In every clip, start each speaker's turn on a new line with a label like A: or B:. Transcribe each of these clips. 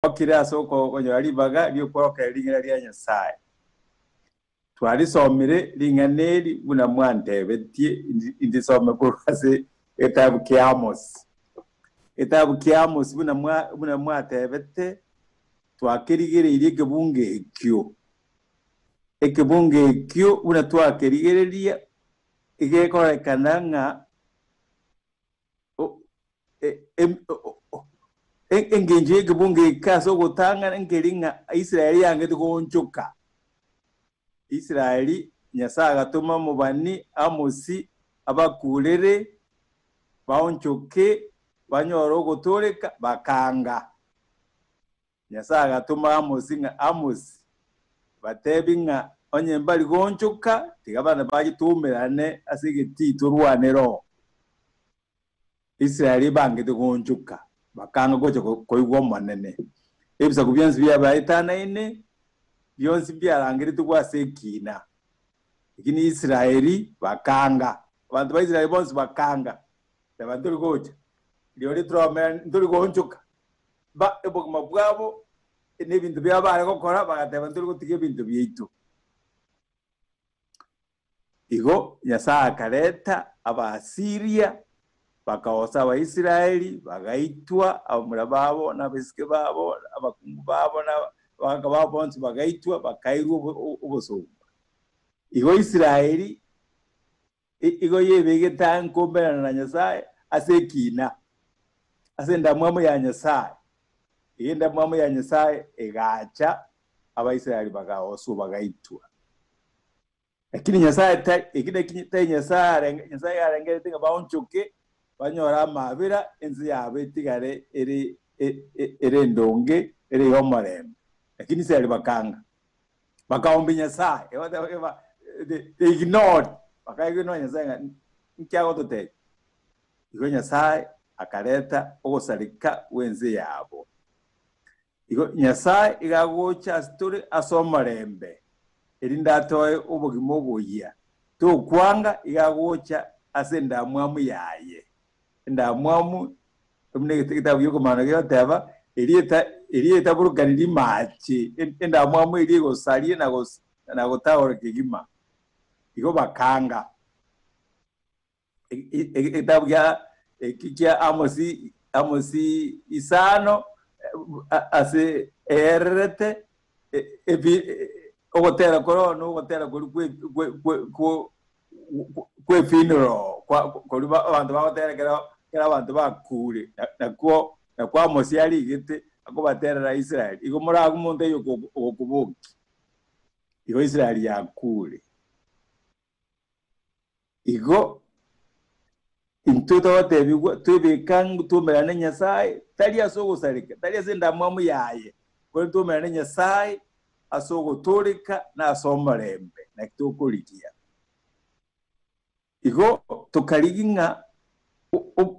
A: Twagokire ase okonyora ribaga ri'okworokereria ring'ana ria Nyasae. Twarisomire ring'ana eri buna mwantebetie indisome korwa ase egetabu kia Amosi. Egetabu kia Amosi buna buna mwatebete, twakerigereirie ekebungo ekio. Ekebungo ekio buna twakerigereria, egekororekana ng'a Engencho y'ekebungo eke ase ogotang'ana nkeri ng'a Israeli yangete goonchoka. Israeli, Nyasae agatoma omobani Amosi abakuurere baonchoke banyore ogotooreka, bakaanga. Nyasae agatoma Amosi ng'a, Amosi, batebi ng'a onye mbari goonchoka, tiga abana baye toumerane ase egetii torwane roho. Israeli bangete goonchoka, bakanga gocha koigwa Omonene. Ebisaku bionsi biabaetanaine, bionsi mbiarangeretigwe ase ekiina. Lakini Israeli bakanga, abanto ba Israeli bonsi bakanga, teba ntori gocha, rirorio toraumerane ntori goonchoka. Ba obogima bwabo na ebinto biabo bare gokora, bagateba ntori gotiga ebinto biaito. Igo Nyasae akareta Abaasiria, bakaosa Abaisraeli, bagaitwa, abamura babo, na abaiseke babo, na abakungu babo, na abagaaka babo bonsi bagaitwa, bakairwa obosomba. Igo Israeli igo yebegete ang'e koumberana na Nyasae ase ekiina, ase endamwamu ya Nyasae. Igo endamwamu ya Nyasae egacha, Abaisraeli bagaoswa bagaitwa. Lakini Nyasae tari, eki naki tari Nyasae arenge, Nyasae arengerete ng'a baonchoke banyore amaabera, ense yabo etigare ere ere endonge, ere y'omorembe. Lakini Israeli bakanga. Bakaombia Nyasae, they ignored, bakaignore Nyasae ng'a nki agototebia. Igo Nyasae akareta ogosareka gw'ense yabo. Igo Nyasae iga agocha ase tore ase omorembe, erinde atoe obogima oboyia. Tokwanga iga agocha ase endamwamu yaye. Endamwamu, buna egetabu gi'okomana gegoteba, eria eria etaburukani rimache, endamwamu eria egosaria na gotagora kegima. Igo bakanga. Egetabu gia eki kia Amosi, Amosi isano ase eererete ebi ogotera koroo na ogotera koria kwe kwe kwe kwe funeral koria abanto bagotera ekero ekero abanto bakure nakwo nakwo Amosi arigete akobaterera Israel. Igo moragwe omonto oyo ogokobokia. Igo Israel yakure. Igo intwe togotebigwa twebeke ang'e twaumerane na Nyasae, tari ase ogosareka, tari ase endamwamu yaye, korende twaumerane na Nyasae ase ogotooreka na ase omorembe, naki tokorigia. Igo tokarigia ng'a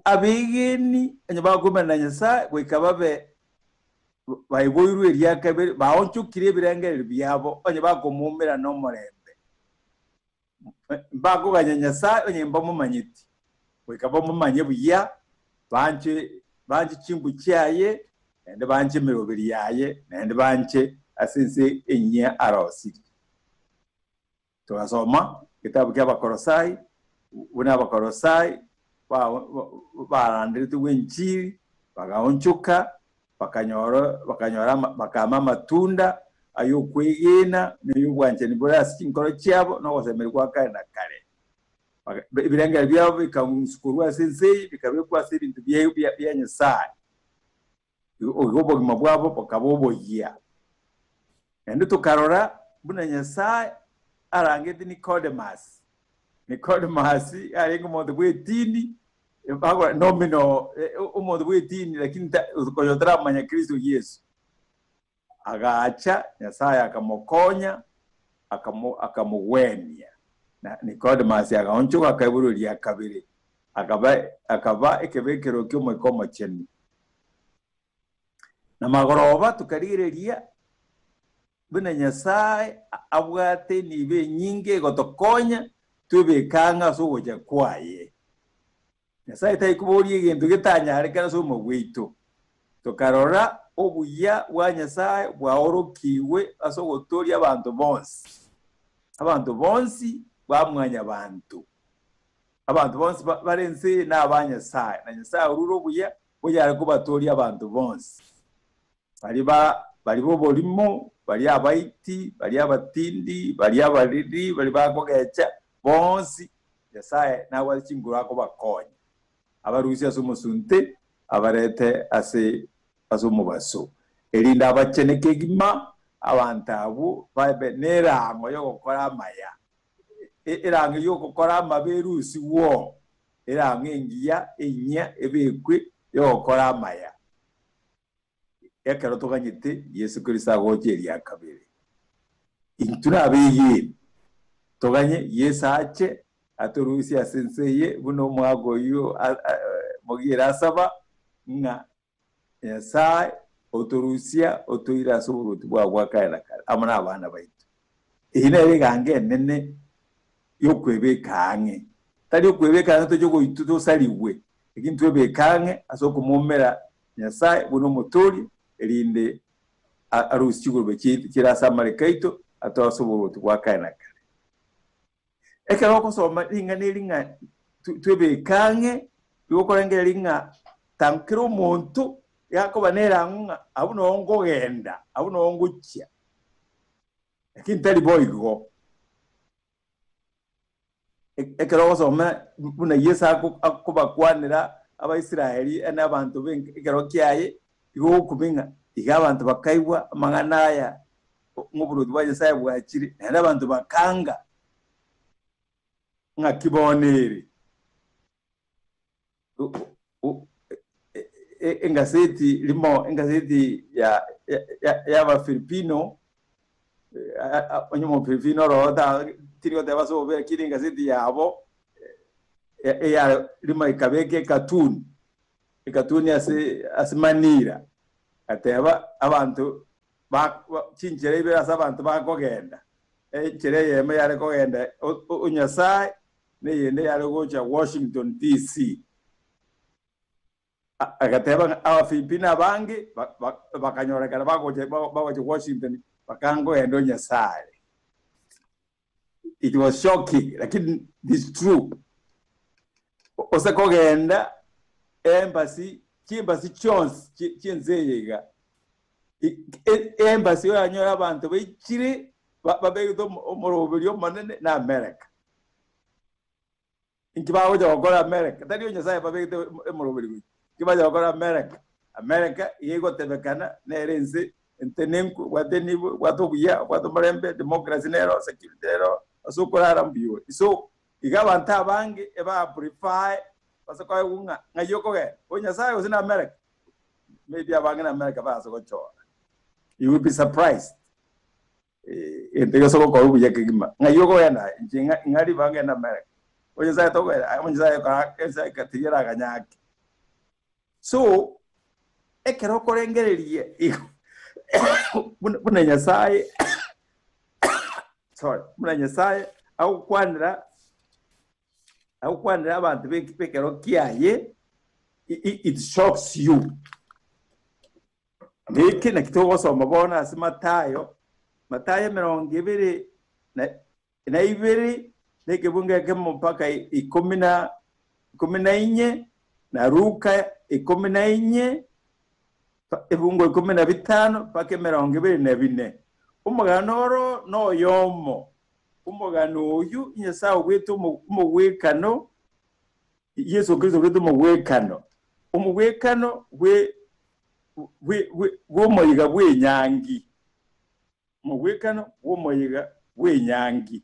A: abegeni onye bakoumera na Nyasae goika babe baiboirwe eria kabere, baonchokire ebirengererio biabo onye bakomoumera nomorembe. Mbakoganya Nyasae onye mbamomanyeti, goika bamomanye buya, banche banche chimbu chiaye, naende banche emeroberi yaye, naende banche ase ense enyia arosirie. Togasoma egetabu kia Abakolosai, buna Abakolosai baranderetigwe enchiri, bagaonchoka, bakanyora bakanyora bakama amatunda ay'okwegena na ay'obwanchani bore ase chinkoro chiabo, na ogosemeria kwa kare na kare. Ebirengererio biabo bikang'usu korwa ase ense eye, bikabekwa ase ebinto bia Nyasae. Igo obogima bwabo bokaba oboyia. Naende tokarora buna Nyasae arangete Nikodemus. Nikodemus arenge omonto bw'etini, nomino omonto bw'etini lakini konya otaramanya Kristo Yeso. Agacha, Nyasae akamokonya, akamogwenia. Na Nikodemus agaonchoka akaiborwa eria kabere, akaba akaba ekebekero ki'Omoika Omochenu. Na magoroba tokarigereria buna Nyasae abwate enibo enyinge egotokonya twebeke ang'e ase ogocha kwaye. Nyasae tari koboria egento getanyarekane ase obogima bwaito. Tokarora. obuya bwa Nyasae bwaorokigwe ase ogotoria abanto bonsi. Abanto bonsi ba mwanyabanto. Abanto bonsi bare ense eye naba Nyasae, na Nyasae orure obuya bonyare kobatoria abanto bonsi. Baria ba baria b'oborimo, baria abaiti, baria abatindi, baria abariri, baria bakogecha, bonsi Nyasae nabwate chinguru akobakonya. Abarusie ase omosunte, abarete ase ase omobaso, erinde abachene kegima abanto abwo babe nerang'o y'ogokora amaya. Erang'o y'ogokora amabe erusigwe oo, erang'o engiya enyia ebekwe y'ogokora amaya. Ekero toganyete Yeso Kristo agocha eria kabere, intwe nabegeni, toganye Yeso ache atorusie ase ense eye buna omwaka oyio mogiere asaba, ng'a Nyasae otorusia otoire ase oboruoti bwao bwa kare na kare amo nabana baito. Eyio nere eganga enene y'okwebeka ang'e. Tari okwebeka ang'e toche goitwa tosarigwe, lakini twebeke ang'e ase okomoumera Nyasae buna Omotoori, erinde arusie chigurube chiaito chire ase amareko aito, atoe ase oboruoti bwa kare na kare. Ekero ogosoma ring'ana eri ng'a twebeke ang'e, nigo okorengereria ng'a tango kera omonto gakoba nerang'o ng'a abwo noo nkogenda, abwo noo ngochia. Lakini tari boigo. Ekero ogosoma buna Yeso akobakwanera Abaisraeli na abanto b'ekero kiaye, igo ogokumia ng'a iga abanto bakaigwa amang'ana aya ng'a oboruoti bwa Nyasae bwachire, naende abanto bakanga ng'aki bono ere. Engaseti rimo engaseti ya y'Abafilipino onye omofilipino ororo tiri goteba ase obobe lakini engaseti yabo eya rimo ekabeka ekatuni, ekatuni ase ase Manila, egateba abanto ba chinchera ibere ase abanto bakogenda, enchera eyemo yare kogenda o Nyasaye neyende yare gocha Washington DC. Agateba ng'a Abafilipino abange bakanyorekana bagocha bagocha Washington bakangogenda o Nyasaye. It was shocking, lakini it's true. Ose kogenda embassy, chiembassy chionsi chi'ense eye iga, embassy oranyore abanto baichire babegete omoroberio omonene na America. Inki bagocha gokora America? Tari o Nyasaye babegete emoroberi gochia. Inki bagocha gokora America? America iga egotebekana nere ense entenenku, ebwate enibo, ebwate obuya, ebwate omorembe, democracy nero, security nero, ase okorara mbuya ore. So, iga abanto abange eba prefer base koegwa ng'a ng'ai okogenda, o Nyasaye gose na America? Maybe abange na America barase gochora. You will be surprised. Egento gionsi ogokora obuya kegima. Ng'ai okogenda aye? Inche ng'a ng'a ribaga ngende America. O Nyasaye tokogenda aye Nyasaye kora Nyasaye tiga eraganye ake. So, ekero okorengereria igo buna buna Nyasaye sorry, buna Nyasaye agokwanera agokwanera abanto b'ekero kiaye, it shocks you. Neke naki togosoma bono ase Matayo, Matayo emerongo ebere na ibere, na ekebungo ekemo mpaka ikomi na ikomi na inye, na Luka ikomi na inye, ebungo ikomi na bitano mpaka emerongo ebere na bine. Omogano oro noyomo. Omogano oyio Nyasae obwete omogwekano, Yeso Kristo obwete omogwekano, omogwekano bwe bw'omoyega bw'enyangi, omogwekano bw'omoyega bw'enyangi,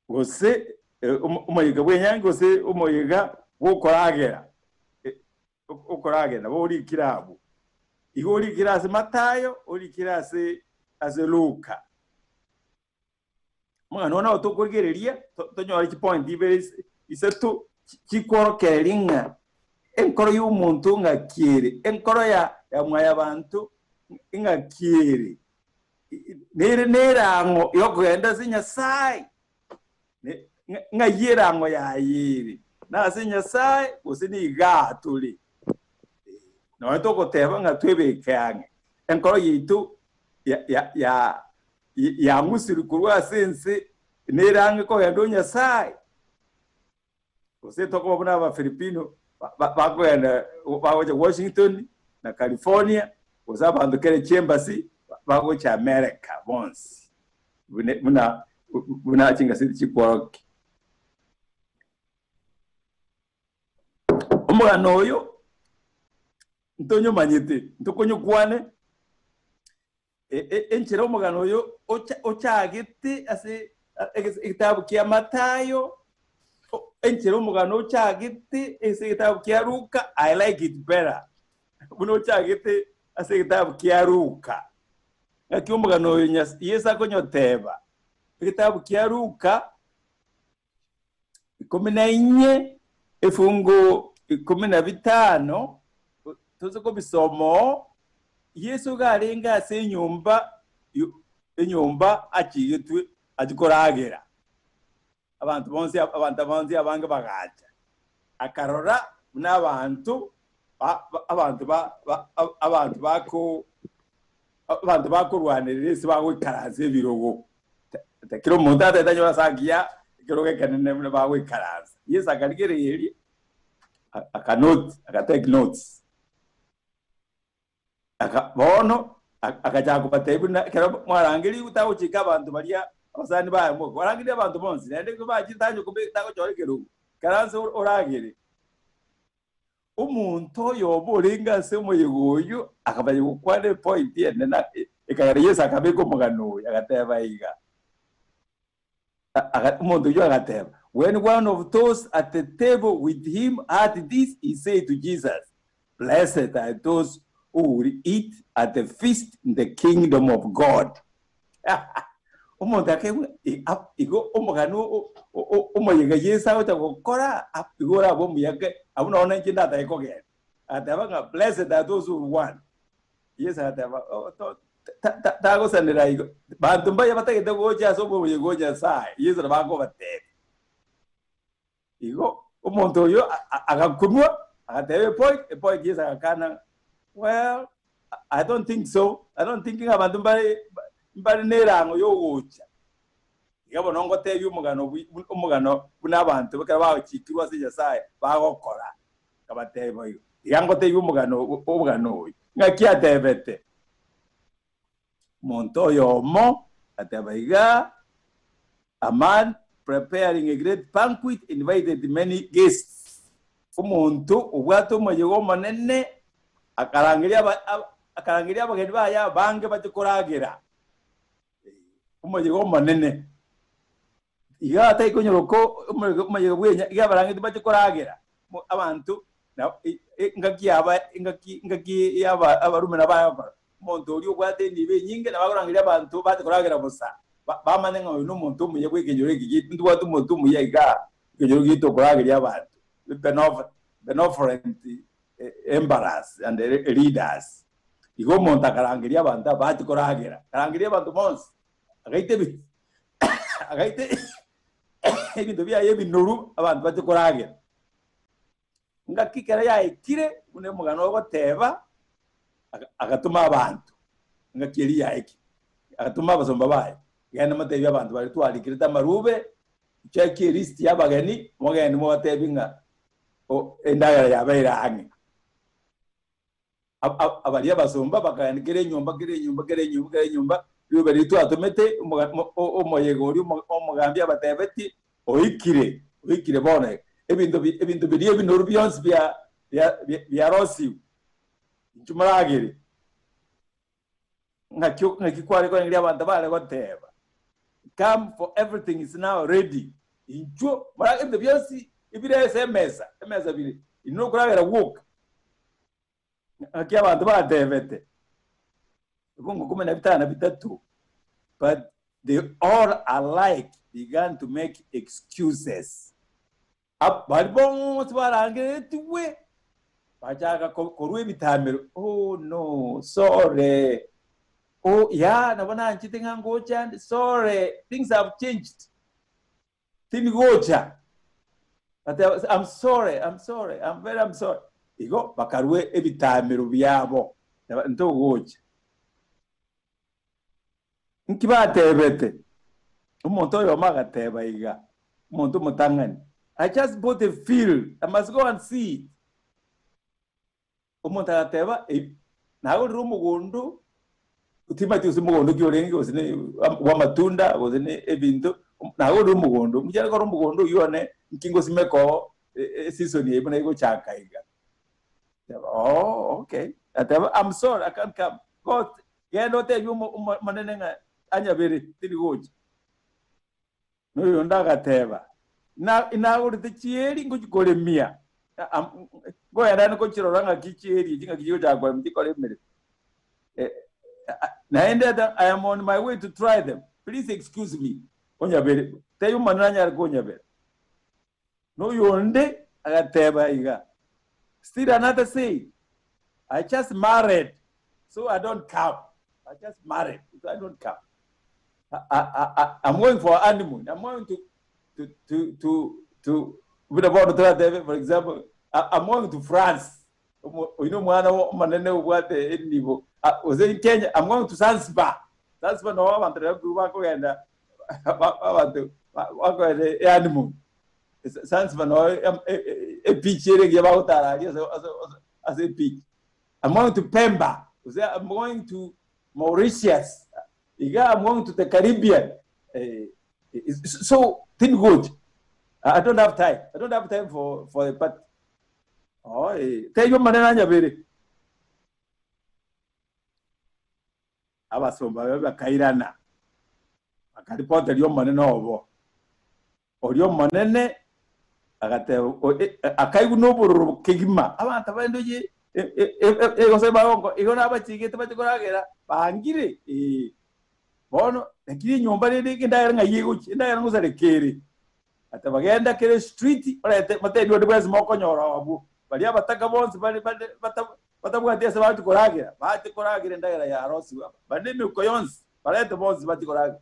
A: gose omoyega bw'enyangi gose omoyega bw'okoragera, okoragera nabo orikire abwo. Igo orikire ase Matayo, orikire ase ase Luka. Omogano one nabo tokorigereria tonyore chipoint ibere isato chikworokereria ng'a enkoro y'omonto ng'aki ere, enkoro ya ya mwayabanto ng'aki ere, nere nerang'o yokogenda ase Nyasaye, ng'ai erang'o yaye ere, nase Nyasaye gose nigaa tore. Nonya togoteba ng'a twebeke ang'e, enkoro yaito yang'usirwe korwa ase ense nere ang'e kogenda o Nyasae. Gose tokoba buna Abafilipino bakogenda bagocha Washington na California, gose abanto kere chiembassy bagocha America bonsi buna buna chingaseti chikworokia. Omogano oyo ntonyomanyete, ntokonyokwane, enchera omogano oyo ochagete ase egetabu kia Mathayo, enchera omogano ochagete ase egetabu kia Luka, I like it better. Buna ochagete ase egetabu kia Luka. Ng'aki omogano oyo Yeso akonyoteba, egetabu kia Luka, 14, efungu 15, tose kobisoma oo, Yeso iga arenge ase enyomba enyomba achigetwe achie koragera. Abanto bonsi abanto bonsi abange bagacha. Akarora buna abanto abanto abanto bako abanto bakorwanerera ase bagoikaransa ebirogo. Kera omonto atagete anyore ase agiya ekerogo ekenene buna bagoikaransa. Yeso akarigereria, akanote, agatake notes. Aka bono agachaka kobatebia buna ekero mwarangerigwe tagochika abanto baria abasani baye moka. Orangerie abanto bonsi naende ekero bachire tanya kobe tagochora ekerogo, ikaransa oragere. Omonto oyomo orenge ase omoyega oyio akamanya gokwana epointi enene ekagera Yeso akabeka omogano oyo, agateba iga, Omonto oyio agateba, When one of those at the table with him heard this, he said to Jesus, Blessed are those who will eat at the feast in the kingdom of God. Omonto akaigwa igo omogano omoyega Yeso agocha gokora, igo orabe omuya ke, abwo nonya inche ndatake kogenda. Agateba ng'a blessed are those who want. Yeso agateba, oh, to, tagosanera igo. Banto mbaye batagete gocha ase omoyega o Nyasaye, Yeso nabo akobatebia. Igo omonto oyo agakunwa, agateba epoint, epoint Yeso agakana, well, I don't think so, I don't think ng'a abanto mbare mbare na erang'o yogocha. Iga bono ngotebia omogano omogano buna abanto ekero bagochikirwe ase Nyasaye bagokora. Akabatebia boigo, Iga ngotebia omogano omogano oyo, ng'aki atebete? Omonto oyomo agateba iga, A man preparing a great banquet invited many guests. Omonto obwate omoyega omonene akarangeria akarangeria abageni baye abange bache koragera. Omoyega omonene. Iga atari konyoroka omoyega bw'enya, iga abarangetie bache koragera. Abanto engaki yaba engaki engaki yaba abarume nabo bagokora. Omonto oria obwate enibo enyinge nabo akorangeria abanto bache koragera bosa, bamanye ng'a oyo nomonto omuya bw'ekenyoro eke giaito, ntobwate omonto omuya igaa ekenyoro giaito okorageria abanto, benevolent emperors and leaders. Igo omonto akarangeria abanto aba bache koragera, akarangeria abanto bonsi, agaita ebi agaita ebinto biaye ebinoru abanto bache koragera. Ngaki ekero yaikire, buna omogano ogoteba, agatoma abanto, engaki eria yaikire, agatoma abasomba baye, genda motebie abanto baria twarikerete amarube, check elist y'abageni, mogende mobatebie ng'a endagera yabeire ang'e. Abaria abasomba bakagenda kera enyomba, kera enyomba, kera enyomba, kera enyomba, riroba riria twatomete omoyega oria omogambi abatebetie, oikire, oikire bono iga. Ebinto ebinto biria ebinoru bionsi biarosigwe, inchuo moragere. Ng'aki ng'aki kware korengereria abanto bare goteba, Come for everything is now ready. Inchuo moragere ebinto bionsi ebire ase emesa, emesa bire, inwe nokoragera gwoka. Ng'aki abanto batebete, Ebifungu 15 na 3, But they all alike began to make excuses. Baria bonsi barangeretigwe bachaka korua ebitamero, Oh no, sorry, oh yeah, nabo nanchete ng'a ngocha nde, sorry, things have changed, tindigocha. Bateba, I'm sorry, I'm sorry, I'm very I'm sorry. Igo bakarua ebitamero biabo, ntogocha. Nki batebete? Omonto oyomo agateba iga, omonto omotang'ani, I just bought a field, I must go and see it. Omonto agateba, Nagorire omogondo, timanyeti gose mogondo ki orenge gose ne bw'amatunda gose ne ebinto, nagorire omogondo, ngichare kore omogondo oyio one nki ngosimeka oo eseason eye buna egochaka iga. Ateba, oh okay. Ateba, I'm sorry, I can't come. Go, genda otebie omonene ng'a anyabere, tindi gocha. Na oyonde agateba, Inagorete chieri ngochia koremia, nkoenda ande gochirora ng'aki chieri echi ng'aki chigochaka koremia chikore emeremo. Naende I am on my way to try them, please excuse me, onyabere, tebia Omonene anyare konyabera. Na oyonde agateba iga, Still another said, I just married, so I don't come. I just married, so I don't come. I, I, I, I'm going for honeymoon. I'm going to, to, to, to, to, buna bono toratebe, for example, I, I'm going to France. Oyo nomwana omonene obwate enibo. Gose in Kenya, I'm going to Zanzibar. Zanzibar noo abanto rero bakogenda abanto bakogenda ehoneymoon. Zanzibar noo ebeach ere egiya bagotara aria ase ebeach. I'm going to Pemba, gose I'm going to Mauritius, iga I'm going to the Caribbean. So tindi gocha. I don't have time. I don't have time for, for a party. Oh, eh. Tebia Omonene anyabere. Abasomba baye bakairana, bakaripoteria omonene obo. Oria omonene agateba, akaigwa nobororo kegima, abanto bande oye gose bagonko igo nabachigete bache koragera, bangire ee. Bono lakini enyomba rende endagera ng'ai egochia, endagera ngosareka ere. Agateba, Genda kera estreet orete motebie onde bwensi mokonyora abwo, baria abataka bonsi bare bare batabwati ase bagochia koragera, bache koragera endagera yarosigwe aba, bare nemeuko yonsi, barete bonsi bache koragera.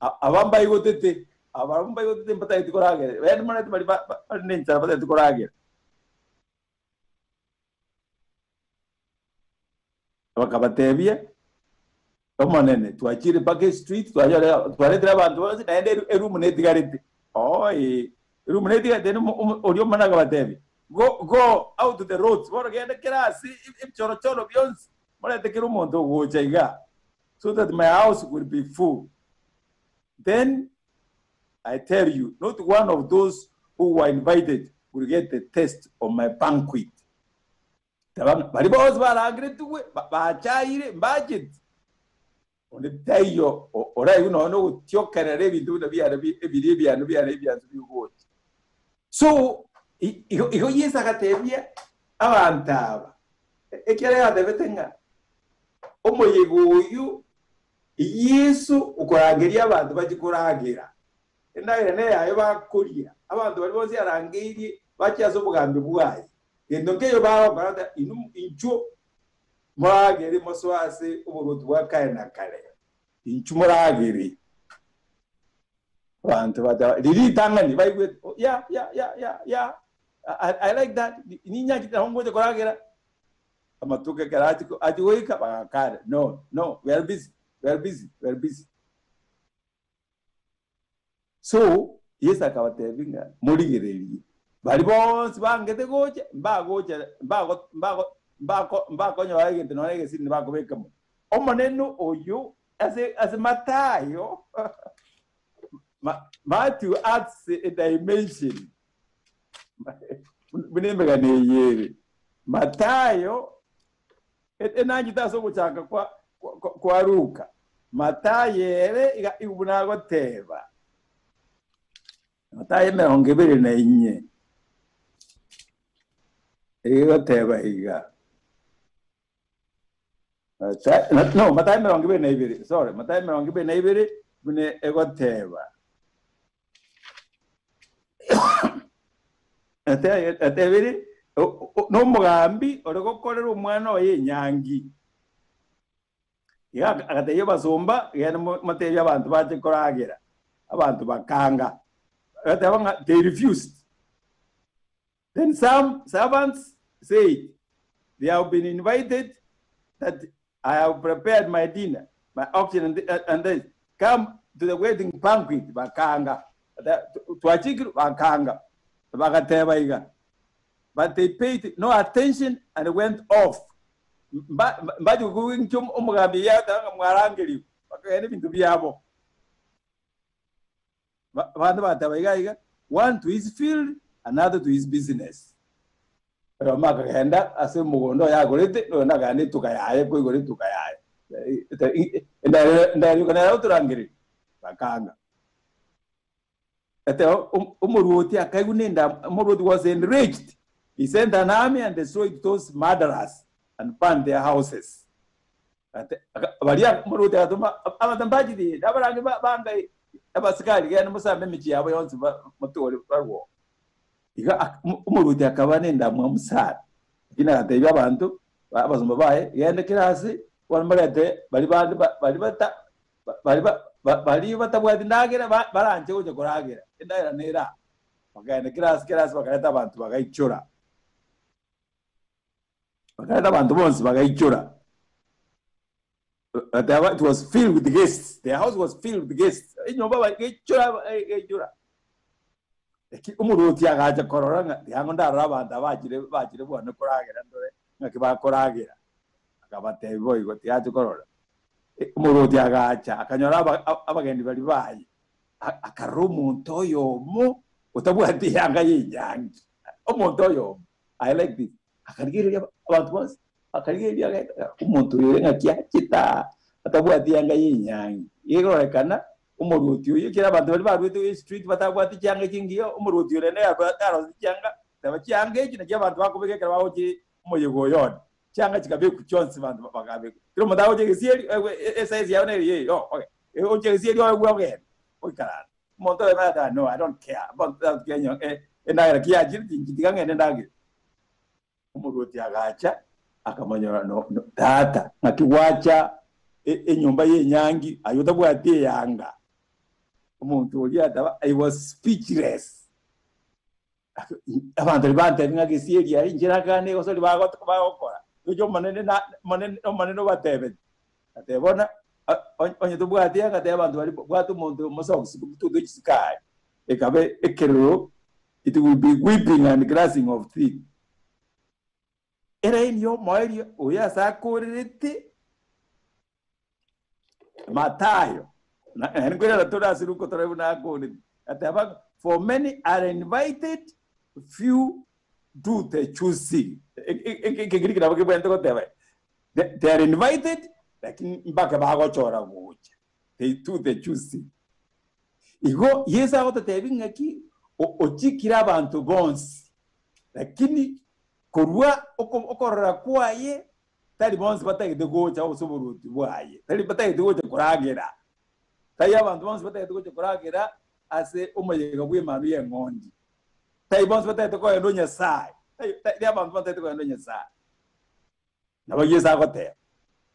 A: Aba mbaigotete, abarabwo mbaigotete mbatageti koragera, bende morete baria bare nenchara batageti koragera. Bakabatebia, Omonene, twachire mpaka estreet, twanyora twaretire abanto bonsi, naende eroom netigarete. Oo ee, eroom netigarete, then oria omonene akabatebia, Go, go out to the roads, bono genda kera ase ebichorochoro bionsi, morete kera omonto ogocha igaa, so that my house will be full. Then I tell you, not one of those who were invited will get a taste of my banquet. Baria bonsi barangeretigwe bachaire mbacheti, onde taiyo oraigwe nonya nogotiokerera ebinto buna biane ebiria ebiano biane ebiansu bigocha. So igo Yeso agatebia abanto aba, ekiagera yatebete ng'a omoyega oyio Yeso okorangeria abanto bachie koragera, endagera neyaye bakoria, abanto baria bonsi arangeirie bache ase obogambi bwaye. Gento nkeiyo bagokora ata inwe inchuo moragere mosoe ase oboruoti bwa kare na kare. Inchuo moragere. Abanto bateba riria ritang'ani baigwete, oh, yeah, yeah, yeah, yeah, yeah, I, I like that, ninyanchete nabo ngocha koragera. Amatuko ekero achia goika bagakana, no, no, we are busy, we are busy, we are busy. So, Yeso akabatebia ng'a morigererie, baria bonsi bangete gocha, mbagocha, mbago, mbago, mbako, mbakonyora egento nonya egesini bakobeka mo. Omonene oyo ase, ase Mathayo, Matthew adds a dimension buna emegano eye ere. Mathayo enanchete ase ogochaka kwa, kwa, kwa Luka. Mathayo ere iga iga buna agoteba. Mathayo emerongo ebere na inye egoteba iga. No, Mathayo 22, sorry, Mathayo 22 buna egoteba. Atebire nomogambi ore gokorera omwana oye enyangi. Iga agatebia abasomba, genda motebie abanto bache koragera. Abanto bakanga. Agateba ng'a they refused. Then some servants said, They have been invited that I have prepared my dinner, my oxen and, and this. Come to the wedding banquet, bakanga. Twachikirwe, bakanga. Bagateba iga. But they paid no attention and went off. Mbache koigwa omogambi yateba ng'a mwarangerigwe, bakagenda ebinto biabo. Abande bateba iga iga, one to his field, another to his business. Oyomo akagenda ase omogondo oye agorete, na oyonde akagenda etuka yaye koigora etuka yaye. Endagera yoka nere otorangereria, bakanga. Eteba omoruoti akaigwa nenda, omoruoti was enraged. He sent an army and destroyed those murderers and burned their houses. Baria omoruoti agatoma abanto mbachire nabarange banga abasikari genda mosambe emechie yabo yonsi motore barwo. Iga omoruoti akaba nendamwamu sana, lakini agatebia abanto abasomba baye, genda kera ase bono morete baria bande baria bata baria baria batabwati ndagera baranche gocha koragera, endagera nere aa. Bakagenda kera ase kera ase bakareta abanto bagaichora. Bakareta abanto bonsi bagaichora. Bateba it was filled with guests. Their house was filled with guests. Enyomba bagaichora bagaichora. Eki omorwoti agacha korora ng'a tiango ndarore abanto aba bachire bachire bwane koragera ndore ng'aki bakoragera. Akabatebia boigo tigacha korora. Omorwoti agacha akanyora abagendi baria baye, akarora omonto oyomo otabwati eyanga y'enyangi. Omonto oyomo. I like this. Akarigereria abanto bonsi, akarigereria ageta omonto oyo ore ng'aki achete aa atabwati eyanga y'enyangi. Iga erorekana omorwoti oyio ekero abanto baria barwete street batabwati chianga chingiya, omorwoti oria naye arosetie chianga, teba chianga echi nachio abanto bakobeka ekero bagochia omoyega oyo one. Chianga chikabekwa chionsi abanto bakabekwa. Kera omonto agocha egesieri, esize yao nere eye, oh okay. Ogocha egesieri oegwe ogende, oikaranse. Omonto oyomo agateba, No, I don't care about that Kenya, endagera ki yachire, tinchi tiga ng'ende ndagere. Omorwoti agacha, akamonyora, no, no, Tata, ng'aki gwacha enyomba y'enyangi, aye otabwati eyanga? Omonto oria ataba, I was speechless. Abanto baria bantebia ng'a gesieri aria inche nakane gose oria bagokora, gocha Omonene na Omonene Omonene obatebeti. Agateba bono onye tobwati agatebia abanto baria bwata omonto omosogisi totwe chisikari. Ekaba ekerero it will be weeping and gnashing of teeth. Eraini y'omoerio oyo ase akorerete Mathayo, naende nkoirana tore ase Luka tore buna akorete, agateba for many are invited, few do the choosing. Ekegiriki nabo kebwenerete goteba they are invited, lakini mbake bagochora gocha. They do the choosing. Igo Yeso agototebia ng'aki ochikire abanto bonsi, lakini korwa okorora kwaye Tari bonsi batagete gocha ase oboruoti bwaye, tari batagete gocha koragera. Tai abanto bonsi batagete gocha koragera ase omoyega bw'Emanwa y'Eng'ondi. Tai bonsi batagete kogenda o Nyasae. Tari abanto batagete kogenda o Nyasae. Nabo Yeso agoteba,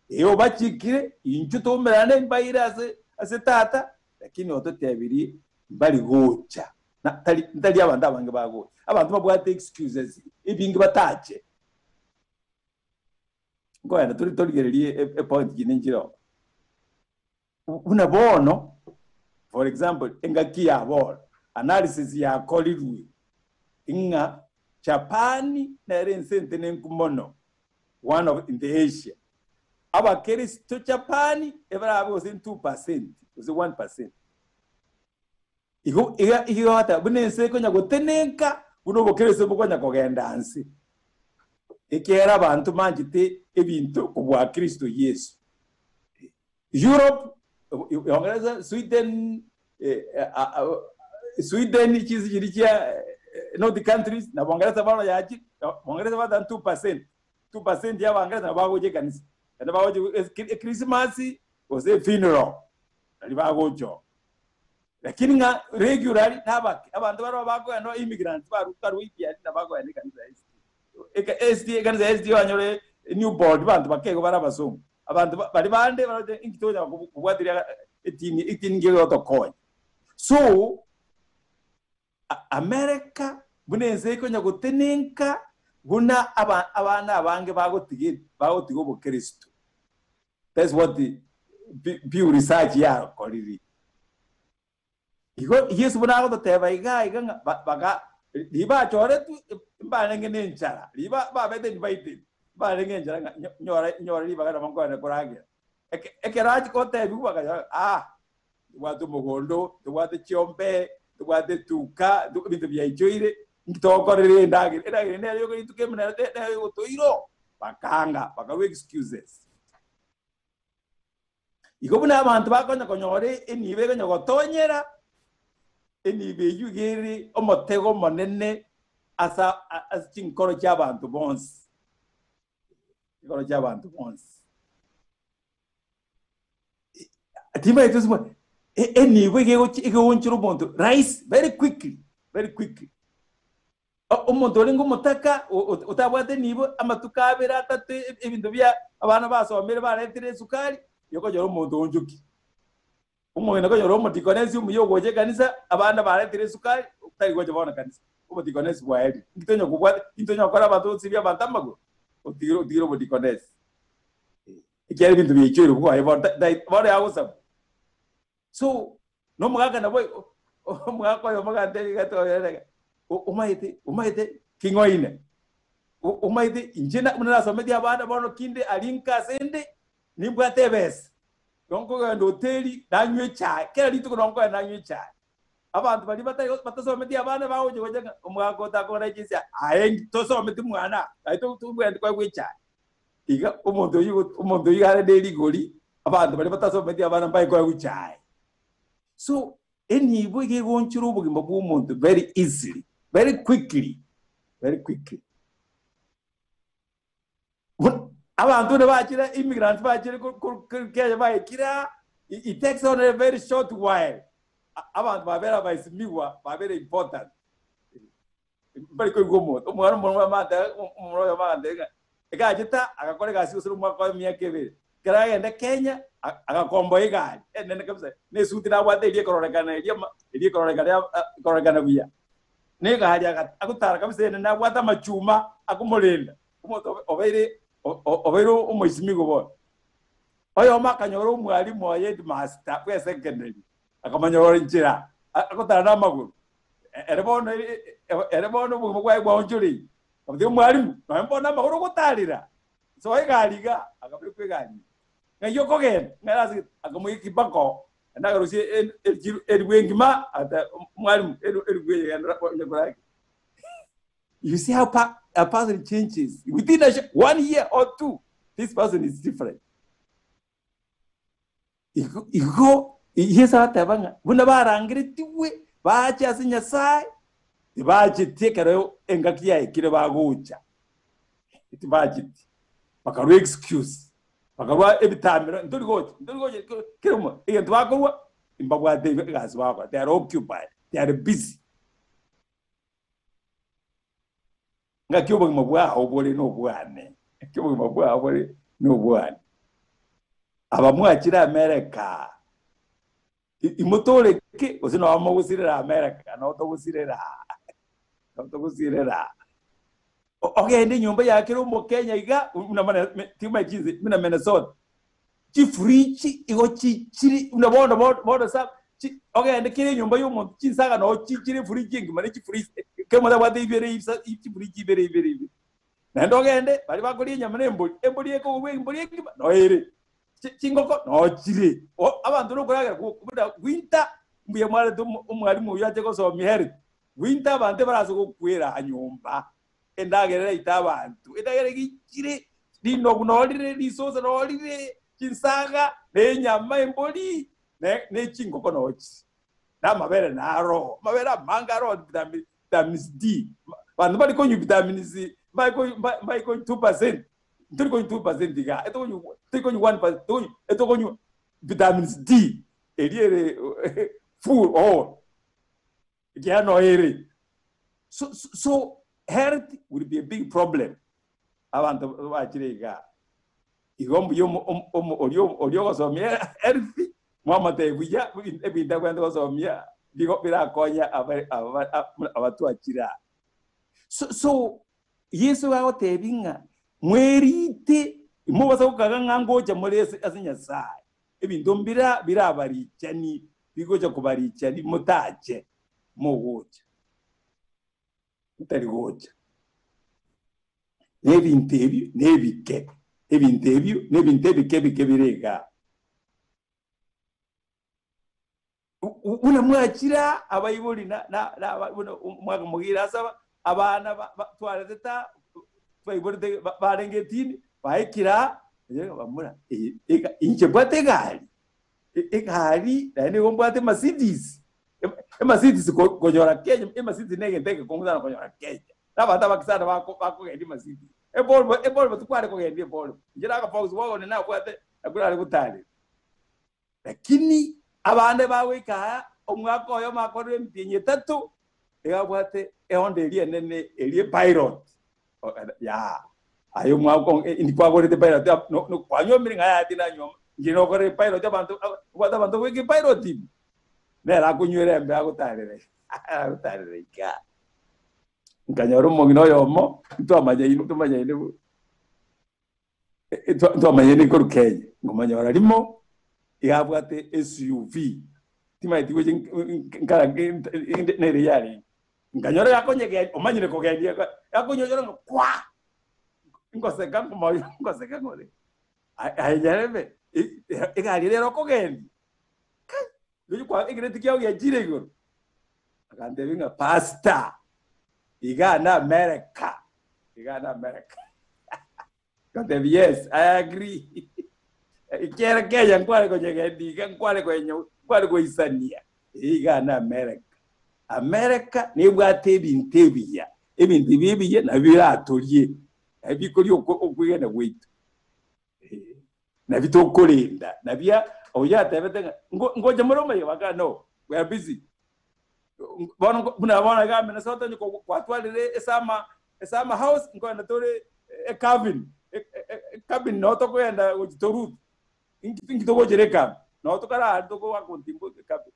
A: Ee obachikire, inchuo toumerane mbaire ase ase Tata, lakini ototebirie mbari gocha. Na tari ntari abanto abange bagocha. Abanto babwate excuses ebinge batache. Nkoenda tori torigererie epoint chinde nchire oo. Buna bono, for example, engaki ya bono, analysis yakorirwe ng'a Japan nere ense entenenku mono, one of in the Asia. Abakristo Japan ebarabe gose 2% gose 1%. Igo iga igo buna ense ekonya gotenenka, buna obokristo bokonya kogenda nse. Ekiagera abanto manchete ebinto kobua Kristo Yeso. Europe, Uingereza, Sweden, Sweden chinse chiria chia North countries na Bongeresa bono yachire, Bongeresa bateba 2%, 2% ya Abangeresa nabo bagocha ekanisa, naende bagocha Echristmas gose efuneral naria bagocha oo. Lakini ng'a regularly nabake, abanto barabwo bakogenda immigrants barwa India nabo bakogenda ekanisa ya SDA. Eka SDA ekanisa ya SDA wanyore new board banto bakego bare abasongo. Abanto baria bande baroche inki tokonyara kobwatiria etini etini nki egotokonya. So America buna ense ekonya gotenenka. Buna aba abana abange bagotiga bagotiga obokristo. That's what the Pew Research yakorire. Igo Yeso buna agototeba iga iga ng'a baga riria bachoretwe mbarenge ne enchara, riria babete invited mbarenge enchara ng'a nyora nyora ribaga nabo nkoenda koragera. Ekero achia gotebiwa bakanyora ah ntobwate omogondo, ntobwate chiombe, ntobwate etuka, ebinto biaichoire, inki togokorera endagera? Endagera nere yoka rituko erimo nere nere egotoira oo. Bakaanga, bakarua excuses. Igo buna abanto bakonya konyora enibo ekonya gotonyera, enibo eyio iga ere omotego omonene ase ase chinkoro chi'abanto bonsi, chinkoro chi'abanto bonsi. Timanyeti gose mwa- enibo iga egochi egoonchora omonto rahisi very quickly, very quickly. Omonto orenge omotaka otabwate nibo, amatuko abere atato ebinto bia abana basomire baretire esukari, igo okonyora omonto oonchoki. Omong'ina okonyora omodikonesi omuya ogocha ekanisa, abana baretire esukari, tari gocha bono kanisa, obodikonesi bwaerire. Inki tonya kobwata, inki tonya gokora abanto gosibia abanto amagoro? Otigire otigire obodikonesi. Ekiagera ebinto biaichoire bwaye bono bono yagosabwa. So, nomogaka nabo omogaka oyomo agantebia iga toyerega, omaete omaete king'oine, omaete inche buna nasometie abana bono kinde aria nka ase ende, nimbwate ebesa, igo nkogenda hoteli nanywa echae, kera rituko nabo nkogenda nanywa echae. Abanto baria batari batasometi abana bagocha gocha ng'a omogaka otakora chinsa aye tosometi mwana, aye tobwenereti koegwa echae. Iga omonto oyio omonto oyio are ne rigori, abanto baria batasometi abana mbaye koegwa echae. So, enibo iga egoonchora obogima bwa omonto very easily, very quickly, very quickly. Abanto buna bachire immigrants bachire Kenya baikire aa, it takes only a very short while, abanto babere abaesimigwa, babere important. Mbari koigwa omonto, omwana omoromwe amante omomura oyomo agantebia ng'a egachete aa agakora egasi gose omwaka oye emiaka ebere, ekero agenda Kenya agakomboa egari enene kabisa, na esuti nabwate eria ekororekana eria eria ekororekana ekororekana buya. Na egari agotara kabisa enene abwate amachuma akomorenda, omonto obeire obeire omoisimigwa bono. Oyomo akanyora omwalimu oye headmaster bwa esecondary, akamonyora inchera agotara namagoro. Ere bono ere bono obogima bwaye bwaonchoreire. Akamotebia omwalimu, nonya bono amagoro ogotarera, soa egari iga, akabekwa egari ime. Ng'ai okogenda? Ng'ai ase gete? Akamoa ekibako, naende akarusia eribu engima, agateba omwalimu eribu eye genda onye koragera. You see how a person changes within a one year or two, this person is different. Igo Yeso agateba ng'a buna barangeretigwe bache ase Nyasae, tibacheti ekero engaki yaikire bagocha, tibacheti, bakarua excuse, bakarua ebitamero, ntori gocha, ntori gocha kera omonto, egento bakorua mbabwate egasi bagokora, they are occupied, they are busy. Ngaki obogima bwao bore nobwane, ngaki obogima bwao bore nobwane. Aba mwachire America, imotoreke gose nabo mogosirera America, nabo togosirera, nabo togosirera. Ogende enyomba ya kera omokenya iga, buna mana timanyeti chinse buna Minnesota, chifridge igo chichire buna bono bono sa ogende kera enyomba ya omonto chinsaga noo chichire efridge engima ne chifridge kera omonto abwate ibere isa chifridge ibere ibere ibere. Naende ogende baria bakoria enyama na embori, embori ekogorwa embori engima noo ere, chingoko noo chire. Abanto nokoragera buna winter mbuya mwarete omwalimu oyio ache gosomia health, winter abanto ebarase gokwera nyomba. Endagera eraite abanto, endagera egichire, rinogu noo rire, risosa noo rire, chinsaga, na enyama embori, ne chingoko noo chire, na amabere naro, amabere amange aro vitamin, vitamins D. Abanto mbari konywa vitamin C, mbari konywa mbari konywa 2%, ntori konywa 2% igaa, etokonywa tori konywa 1%, tokonywa etokonywa vitamins D, eria ere full all. Ekiagera noyo ere. So, so health will be a big problem. Abanto bachire igaa. Igo mbuya oria oria ogosomia health, mwamotebia buya ebinto abwenerete gosomia bigo birakonye abatwachire aa. So, so. Yeso agotebi ng'a mwerite, imobasa gokaga ng'a ngocha more ase ase Nyasae. Ebinto mbira birabarichani, bigocha kobarichani motache mogocha. Motari gocha. Na ebinto ebio nebike, ebinto ebio nebinto ebike ebike bire igaa. Buna mwachira abaibori na na na buna omwaka mogiire asaba, abana ba ba twaretete aa, twaiborete ba barenge etini, baikire aa, bamura eye ega inche mbwate egari, egari naende nigo mbwate emercedes, emercedes ko konyora Kenya, emercedes na egento egekong'u sana konyora Kenya, na abanto abake sana bako bakogendia emercedes. Evolvo evolvo tikware kogendia evolvo, inche na akavolkswagon nabwate nakwo nare gotarera. Lakini abande bagoika aa omwaka oyomo akorire emitienyi etato, iga abwate ehonda eria enene eria epilot. Yaa, aye omwaka o- indi kwagorete epilot ab- no- no- kwanywomire ng'a yaya tindanywoma, inche nokorire epilot abanto aba obwate abanto goika epilot ime. Nere akonywera embe agotarera agotarera igaa. Nkanyora omong'ina oyomo, ntwamanyaine tomanyaine bo. Ntwamanyete korwa Kenya, nkomonyora rimo iga abwate SUV, timanyeti gochia nkara nere yarenge. Nkanyora gakonyegendi, omanyire kogendia gakonyonyora ng'a kwaa! Ngoseka nkomoyo ngoseka ngore, aye nyarebe egari ere okogendia, kai! Rirorio kwa ekereti kiao giachire igoro. Agantebia ng'a pastor, igaa na America, igaa na America. Ngatebia yes, I agree. Ekiagera Kenya nkware konyegenda iga, nkware koenyo, nkware goisania. Igaa na America. America nebwate ebinto ebiya, ebinto ebi ebiya nabio biratorie, nabio bikoria okwegena gwaito. Nabio tokorenda, nabia oyio atebete ng'a ngo ngocha more omoyega bakare no, we are busy. Bono nko buna bono iga Minnesota onye ko kwatwarire esama esama house nkoenda tore ecabin ecabin noo tokogenda gochia Toruti. Inki inki togochera ekambi? Noo tokarare togoaka ontimbu ecabin.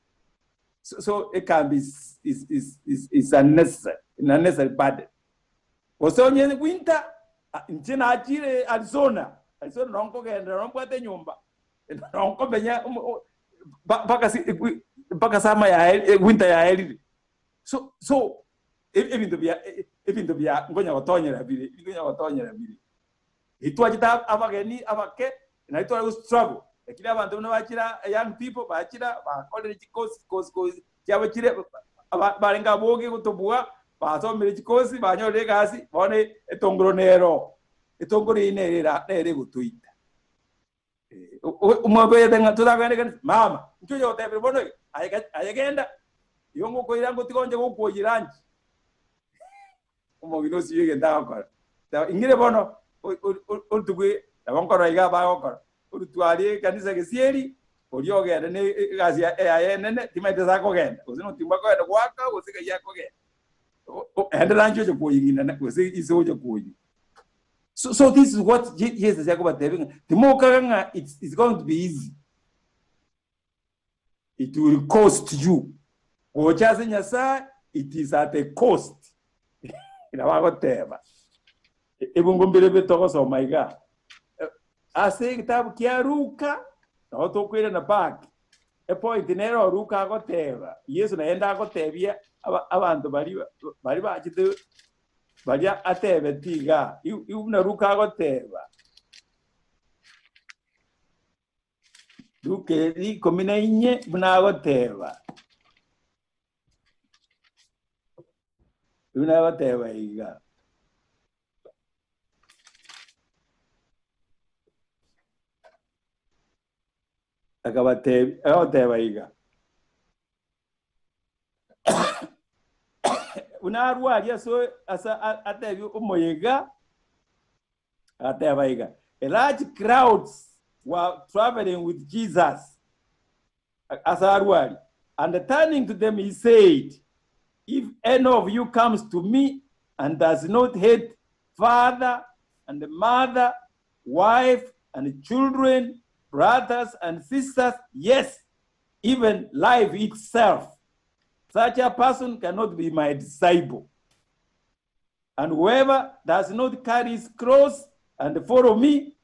A: So so ekambi is is is is is unnecessary, an unnecessary burden. Gose onye winter, inche nachire Arizona, Arizona noo nkogenderera noo mbwate enyomba, noo nkomenya mpaka mpaka summer yaye winter yaerire. So so ebinto bia ebinto bia nkonya gotonyera bire, ebinto nkonya gotonyera bire. Ritwachete abageni abake, nari tware go struggle, lakini abanto buna bachira young people bachira bakorire chikosi kosi kosi chiabo chire barenge aboge gotobua, basomire chikosi banyorire egasi, bono etongoro nero, etongoro eyio nere era nere egotoita. Omwabete ng'a totagenda ekanisa, mama, inki oyotebire bono iga? Aye aye genda, igo ngokoira ngotiga onche gokoyira inche. Omong'ina osio egento agokora, teba ing'ire bono orutukwe nabo nkorora iga abagokora, orutwarie ekanisa gesieri, oria ogende na egasi yaye enene, timanyeti ase akogenda, gose notimba akogenda goaka gose ng'ai akogenda. Ende ranche oche koying'ina gose ise oche koyia. So, so this is what Jesus akobatebia ng'a timokaga ng'a it's, it's going to be easy. It will cost you. Gocha ase Nyasae, it is at a cost. Nabo agoteba. Ebungo mbire bi togosoma iga. Ase egetabu kia Luka, nabo tokoirana back. Epoint nero Luka agoteba, Yeso naende agotebia abanto baria baria bachete baria atebeti iga, igu buna Luka agoteba. Luka eri ikomi na inye buna agoteba, buna agoteba iga. Akabatebi, agoteba iga, buna arwaria ase ase atebi omoyega, Agateba iga, A large crowds were traveling with Jesus ase arwo aria, and turning to them he said, If any of you comes to me and does not hate father and mother, wife and children, brothers and sisters, yes, even life itself, such a person cannot be my disciple. And whoever does not carry his cross and follow me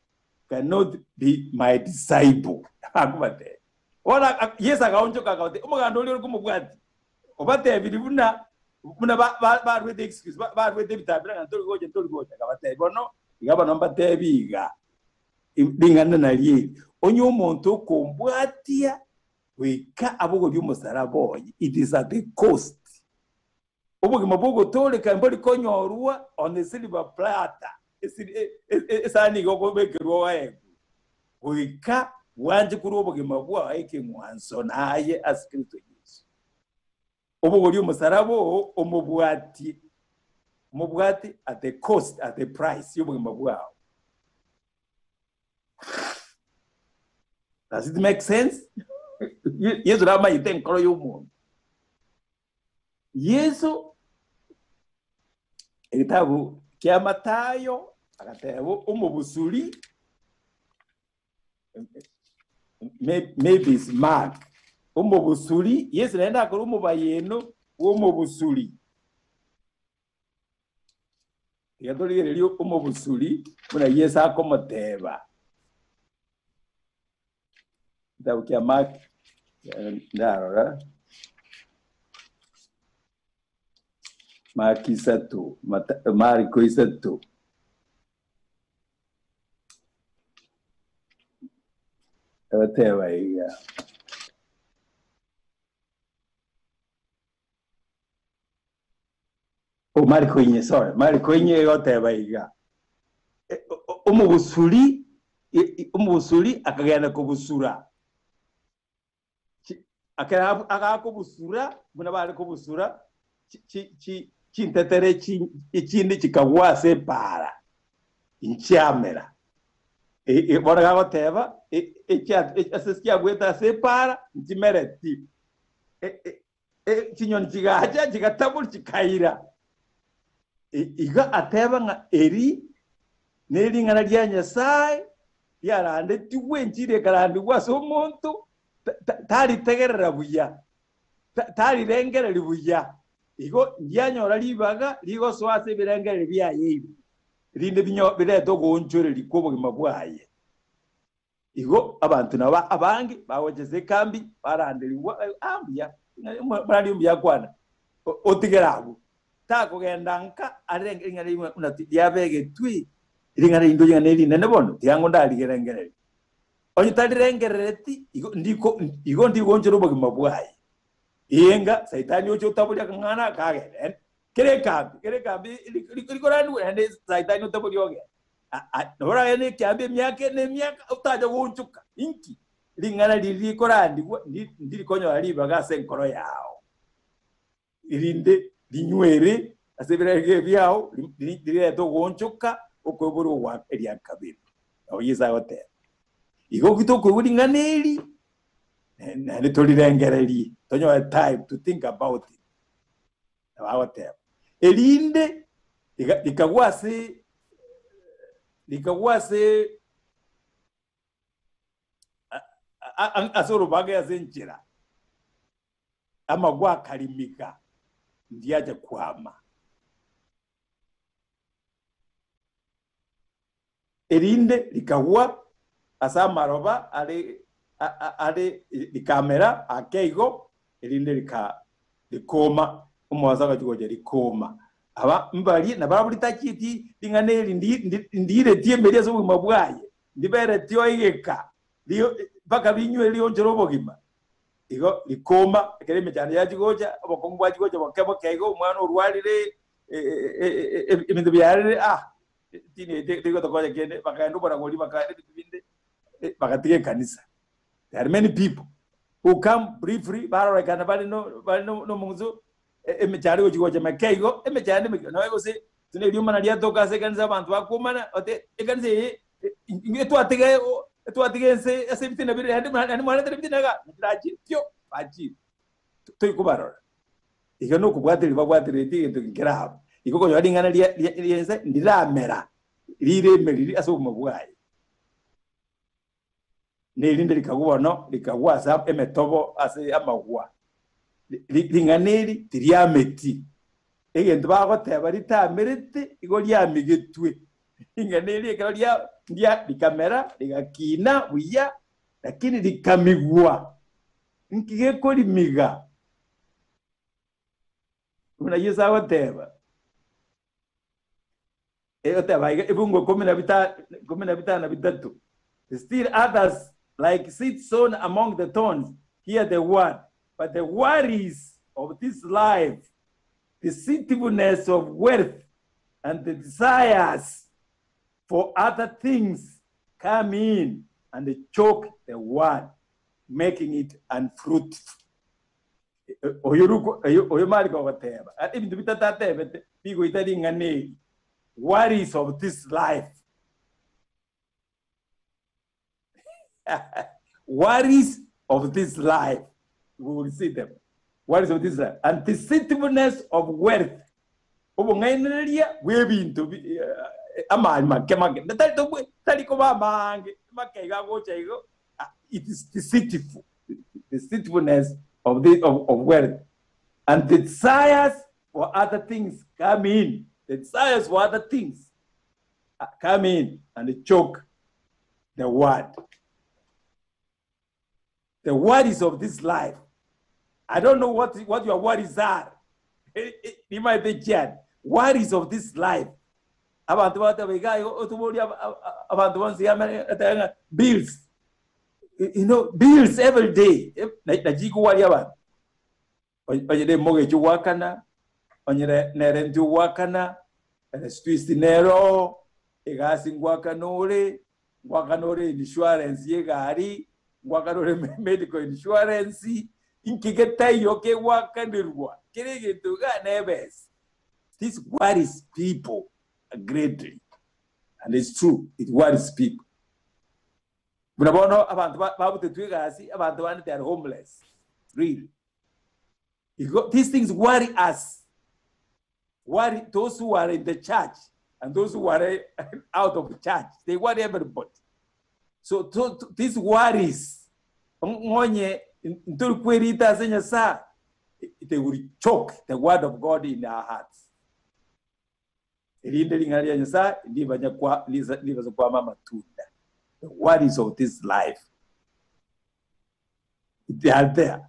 A: cannot be my disciple. Akobatebia. Bono Yeso akaonchoka akabatebia, omoganda oria ore komobwatia, obatebirie buna buna ba- ba- barwete excuse, ba- barwete ebitambira ng'a ntori gocha ntori gocha. Akabatebia, bono iga bono mbatebie iga, ring'ana nario eri, onye omonto okombwatia goika abogorie omosaraba oye, it is at a cost. Obogima bw'ogotooreka mbori konyorwa on a silver platter, esani iga okobekerwa oegwe, goika bwanche korwa obogima bwao ekeng'wanso naye ase Kristo Yeso. Obogorie omosaraba oo omobwatie, omobwate at the cost, at the price y'obogima bwao. Does it make sense? Yeso namanyete enkoro y'omonto. Yeso egetabu kia Mathayo agateba omobusuri maybe it's Mark omobusuri Yeso naende akora omobayeno bw'omobusuri. Tiga torigererie omobusuri buna Yeso akomoteba. Ekitabu kia Mark, ndarora, Mark isato, Mariko isato. Egoteba iga. Oh, Mariko inye, sorry, Mariko inye egoteba iga, Omobusuri, omobusuri akagenda kobusura. Ekero agakobusura, buna bare kobusura, chintetere echinde chikagwa ase epaara, inchiamera. Bono gagoteba, ase chiagwete ase epaara, nchimereti. Chinyoni chigacha, chigatabora, chikaira. Igo ateba ng'a eri nering'ana ria Nyasae riarandetigwe, enchiri ekarandigwa ase omonto, taritegerera buya, tarirengereria buya. Igo ndianyora ribaga rigosoa ase ebirengererio biaye ime, rinde birete ogoonchoreria kw'obogima bwaye. Igo abanto nabo abange bagocha ase ekambi baranderigwa, ah mbuya, omorandi omuya akwana, otigere abwo. Takogenda nka arenge ring'ana rimwe buna riabegetwe, ring'ana rinde ring'ana rinene bono, tiga ngo ndarigerengereria. Onye tarirengerereti, igo ndiko igo ndigonchora obogima bwaye. Enga Saitani oche otaboria akang'ana aka agende. Kera ekambi, kera ekambi rikoranigwe naende Saitani otaboria ogende. Nabo oragende ekiambi emiaka ene emiaka otacha goonchoka. Inki? Ring'ana riria rikorandigwa ndiri konyora ribaga ase enkoro yao, erinde rinywere ase ebirenge biao, rirete ogoonchoka okoiborwa gwa eria kabere. Nabo Yeso agoteba. Igo ki tokoigwa ring'ana eri, naende torirengererie, tonyore time to think about it. Nabo agoteba. Erinde rikagwa ase rikagwa ase ase orobaga ase enchera, amagwa akarimika, ndiacha kwama. Erinde rikagwa ase amaroba are are rikamera ake igo, erinde rika rikooma, omobaso agachia gocha rikooma. Aba mbaria nabarabwo ritachieti ring'ana eri ndiiretie emeria ase obogima bwaye, ndiberetie oegeka mpaka rinywe rionchore obogima. Igo rikooma, ekero emechando yachia gocha, obokong'u bwachia gocha boke boke igo, omwana orwarire, ebinto biarire ah, tigotokonya kende, bakagenda oboragori, bakagenda ebinto binde, bagatiga ekanisa. There are many people who come briefly, barorekana bare no bare no nomong'uso, emechando egochi gocha meke igo, emechando emeke, nonya gose buna eriomana riatoka ase ekanisa abanto bakomana, ote ekanisa eye etwatiga etwatiga ense ase ebitina bire naende naende mwaretire ebitina igaa, nachirachire pio, bachire. Toikobarora. Iga nokobwatereria babwatereretie egento nkere abwo. Igo okonyora ring'ana ria ria ri'ense ndiramera rire emeriri ase obogima bwaye. Nerinde rikagwa bono rikagwa ase emetobo ase amagwa. Ring'ana eri tiriameti. Egento bagoteba ritamerete igo riamigetwe. Ring'ana eri ekero ria ria rikamera rigakina buya, lakini rikamigwa. Nki gekorimiga? Buna Yeso agoteba, egoteba iga ebungo ikomi na bita ikomi na bitano na bitato, Still others, like seed sown among the thorns, hear the word, but the worries of this life, deceitfulness of wealth, and the desires for other things come in and choke the word, making it unfruitful. Oyo ruko oyo oyo Mariko agoteba, ebinto bitato atebete bigoita ring'ana eri, worries of this life. Worries of this life. We will see them. Worries of this life. And deceitfulness of wealth. Obong'ainereria bw'ebinto bi- eh, amari make make. Na tari tobwe- tari koba amange, make iga agocha igo. Ah, It is deceitful. Deceitfulness of, the, of, of wealth. And the desires for other things come in. The desires for other things come in and choke the word. The worries of this life. I don't know what, what your worries are. Nimaete chiani. Worries of this life. Abanto bagoteba iga igo otoboria abanto bonsi ng'a bills. You know, bills every day. Nachikowaria abanto. Onye nemogechi ogoakana, onye nerenti ogoakana, eswisi nero, egasi ngoakana ore, ngoakana ore insurance y'egari, ngoakana ore medical insurance, inki getaiyo kegoakanerwa kere egento iga nebesa. This worries people greatly and it's true, it worries people. Buna bono abanto babutetwe egasi, abanto bande they are homeless, really. Igo these things worry us, worry those who are in the church and those who are out of church, they worry everybody. So, so these worries, ng'onye ntori kwerita ase Nyasaye, they will choke the word of God in our hearts. Erinde ring'ana ria Nyasae ndibanye kwa ndibase kwama amatunda. The worries of this life. They are there.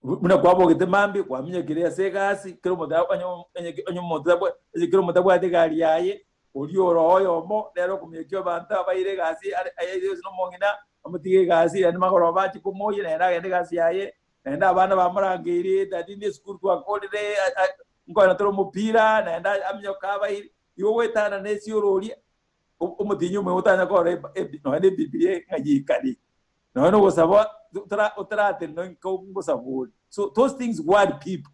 A: Buna kwabogete mambia kwaminyokire ase egasi, kera omonto onye onye onye omonto tabwa onye kera omonto abwate egari yaye, oria ore oyomo nere okominyokia abanto abaire egasi are aye gose na omong'ina, amotige egasi naende magoroba ache komoyia naende agende egasi yaye, naende abana bamorangeirie daddy ne esukuru twakorire nkoena tore omopira naende aminyoka abairi, igo goetana na esioro oria, omotienyi omoyo otanya korora nonya na ebibilia ng'a yaikare, nonya na ogosaba otaratenena nka ngosaba ore. So those things worry people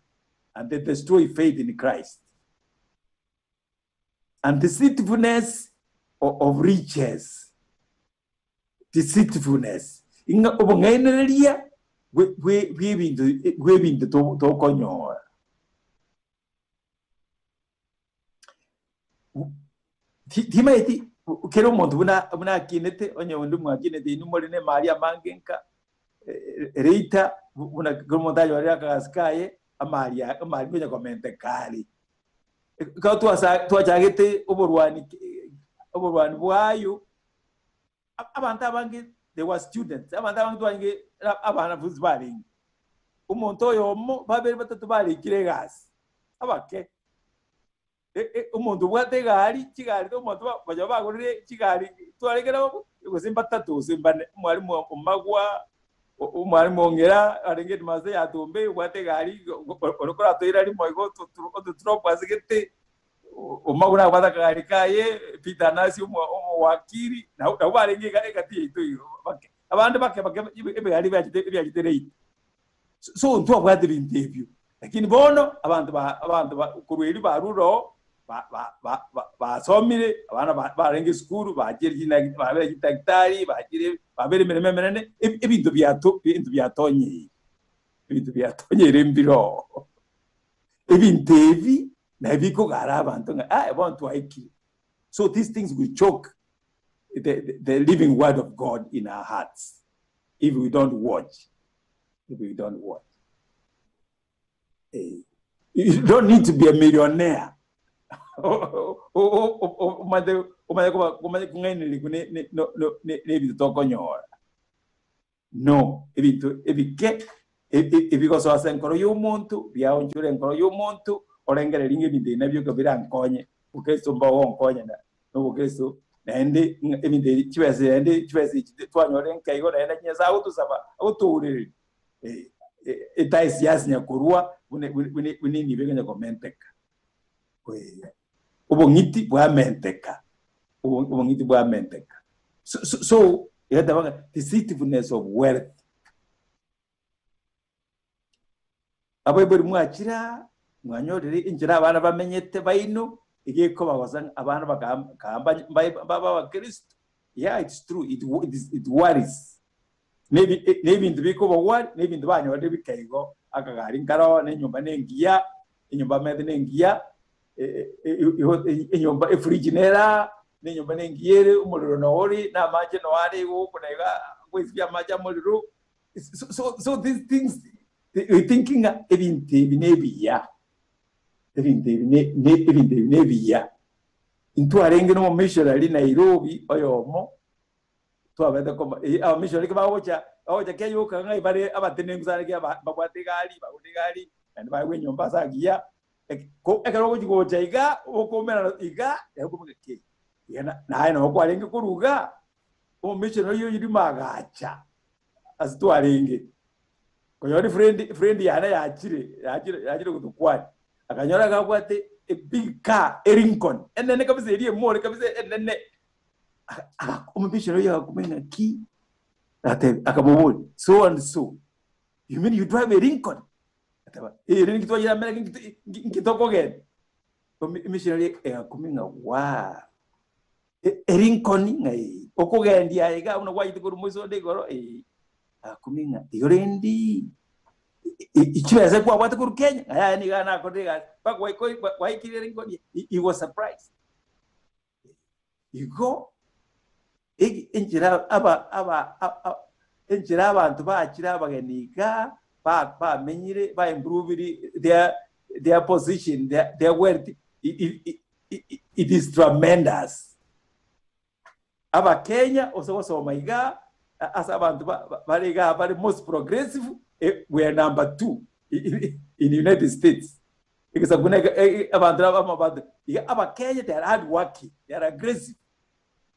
A: and they destroy faith in Christ. And deceitfulness of riches. Deceitfulness, ing'a obong'ainereria bw'ebinto bw'ebinto tokonyora. Timaeti kera omonto buna buna akinete, onye onde mwakinete inwe more na emari amange nka, reita buna kera omonto anyorire akagasi kaye, amari amari ngonya komenteka are. Ekero twachagete oborwani oborwani bwayo, abanto abange they were students, abanto abange twarenge abanafunzi barenge. Omonto oyomo, babere, batato barikire egasi, abake. Omonto obwate egari, chigari omonto baria bagorire chigari twarenge nabo gose mbatato gose mbane, omwalimu omagwa, omwalimu ong'era arenge headmaster ya Tombe obwate egari ore koratoira rimo igo ototrop ase gete, omagwa nabwate akagari kaye, Peter Anasi omowakiri, nabwo barenge iga egati yaito igo bake. Abande bake bake ebigari biachete ebiachete late. So ntwabwate ebinto ebio, lakini bono abanto ba abanto ba korwa erio barure oo ba ba ba basomire, abana barenge esukuru bachire china babere chidakitari, bachire babere emeremo emenene, ebinto biato ebinto biatonyeire, ebinto biatonyeire mbire oo. Ebinto ebi nabi bikogara abanto ng'a aye bono twaikire. So these things will choke the, the living word of God in our hearts if we don't watch. If we don't watch. Eh. You don't need to be a millionaire. Omanyete omanye koba omanye kong'ainereria ne ne no no ne nebinto tokonyora. No, ebinto ebike ebigosoa ase enkoro y'omonto, biaonchora enkoro y'omonto, orengereria ng'a ebinto ebi nabio birankonye, obokristo mbogonkonya na obokristo naende ng'a ebinto ebi chibesa naende chibesa echi twanyorire nka igo naende Nyasae agotosaba agotourereria etaesi yasinya korwa buna buna buna enibo ekonya komenteka. Obong'iti bwamenteka, obong'iti bwamenteka. So, so, so egeteba ng'a deceitfulness of wealth. Abaibori mwachire aa, mwanyorire enchera abana bamenyete baino, egekobagosa ng'a abana bakamba mbabe abakristo. Yeah, it's true, it, it, is, it worries. Nebinto bikobawari, nebinto banyorire bikaigo, akagari nkaroo, na enyomba nengiya, enyomba bamenyete nengiya, enyomba efridge nere aa, na enyomba nengiya ere, omorero noo ore, na amache noo are igo okona iga goesibia amache amorero. So, so, so these things, we thinking ng'a ebinto ebi nebiya, ebinto ebi ne ne ebinto ebi nebiya. Intwarenge na omomissionary Nairobi oyomo, twabete koma eh, abamishonari bagocha bagocha Kenya oka ng'a bare abatenenku sana ekiagera ba- babwate egari bagure egari naende baegwe enyomba ase agiya Ek- ko ekero ogochi gocha iga okomerana iga egokumeka ki iga na- naye nabo kwarenge korwa iga omomishonari oyio rimo agacha ase twarenge konyora friend friend yane yachire yachire yachire gotokwania akanyora iga abwate a big car e Lincoln enene kabisa eria emore kabisa enene Omobishoni oyio agakumia ng'aki, agatebia akamoboria, so and so, you mean you drive a Lincoln? Agateba, eh, rende inki twachire America inki inki tokogenda? Emissionary egakumia ng'a waa, e Lincoln ng'a ee, okogendia aye iga buna gwachete korwa moiso onde igoro ee. Agakumia ng'a igo rende chibesa kwabwate korwa Kenya? Ng'a yaya nigo nakorire egasi mpaka gwaikire Lincoln, he was surprised. Igo enchera aba aba enchera abanto bachire abageni iga bamenyire ba improviri their their position their their wealth it is tremendous. Abakenya ase gosoma iga ase abanto bare iga bare most progressive we are number two in United States. Egesaku buna abanto nabo amabato iga Abakenya they are hard working, they are aggressive.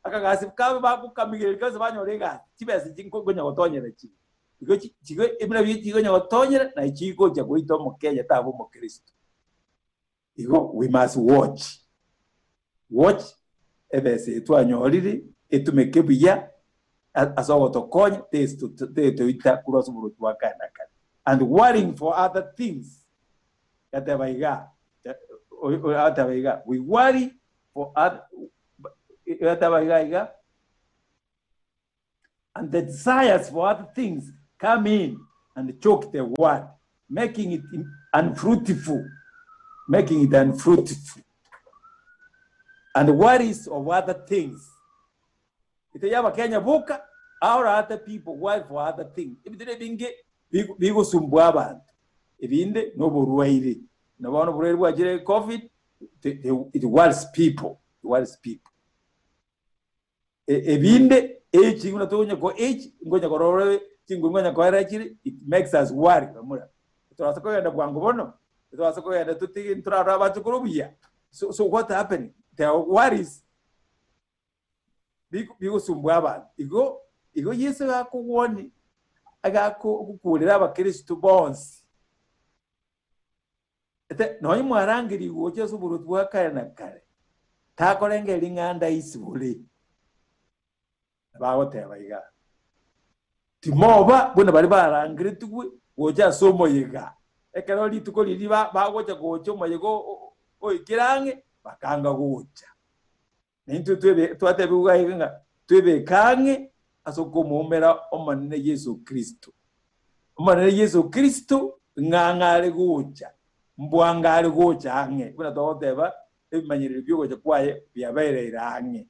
A: Akagasi kabe bagokamigereria gose banyore egasi, chibesa echi nkonya gotonyera chire. Igo chigo buna chigonya gotonyera naye chigocha goita omokenya taba omokristo. Igo we must watch, watch ebesa eye twanyorire etumeke buya ase ogotokonya tetoita korwa ase oboruoti bwa kare na kare. And worrying for other things Gateba iga, agateba iga, we worry for other, gateba iga iga, and the desires for other things come in and choke the word, making it unfruitful, making it unfruitful. And worries of other things. Ite y'Abakenya boka, all other people worry for other things. Ebinto ebinge bigosumbua abanto, ebinde noborwaire. Na bono oborwaire bwachire covid, it worries people, it worries people. Ebinde age buna tokonya ko age, nkonya korora chinguru nkonya koera chire, it makes us worry bamura. Torasa kogenda bwango bono, torasa kogenda totige ntorarore abachokoro buya. So, so what happening? There are worries bigosumbua abanto. Igo igo Yeso agakogwani agakokurera abakristo bonsi. Ete nonye mwarangerigwe gocha ase oboruoti bwa kare na kare, takorengereria ring'anda isibore. Bagoteba iga, Timoba buna baria barangeretigwe gocha ase omoyega. Ekero rituko riria bagocha gocha omoyega oikire ang'e, bakanga gocha. Na intwe twatebigwe iga ng'a twebeke ang'e ase okomoumera Omonene Yeso Kristo. Omonene Yeso Kristo ng'ang'e are gocha, mbwango are gocha ang'e, buna togoteba ebimanyererio bi'ogocha kwaye biabereire ang'e.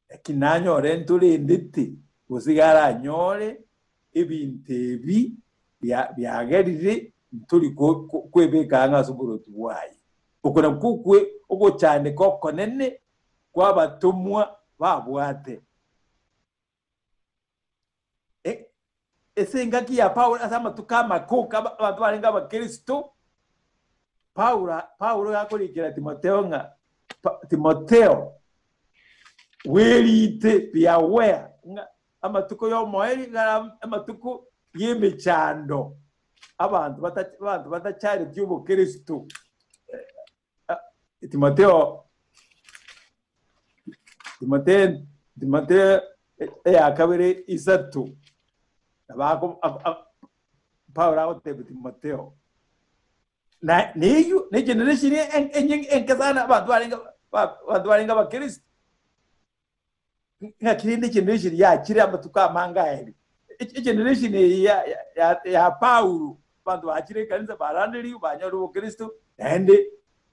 A: Lakini nanyore ntorendete, gose iga aranyore ebinto ebi biagerire. Ntori kwebeka ang'e ase oborwoti bwaye. Oko nakwo okwe ogochandeka okonene kw'abatomwa babwate. Ase engaki ya Paulo, ase amatuko amakoka abanto barenge abakristo, Paulo, Paulo gakorikera Timotheo ng'a Timotheo, bwerite, be aware, ng'a amatuko y'omoerio iga amatuko y'emechando, abanto abanto batachareti obokristo. Timotheo, Timotheo, Timotheo eyakabere isato, nabo Paulo agotebia Timotheo, na neyio ne generation enke sana abanto barenge abanto barenge abakristo. Ng'aki rende egeneration yachire amatuko amange aye? Egeneration eye ya, ya, ya Paulo, abanto bachire ekanisa baranderigwe banyore obokristo, naende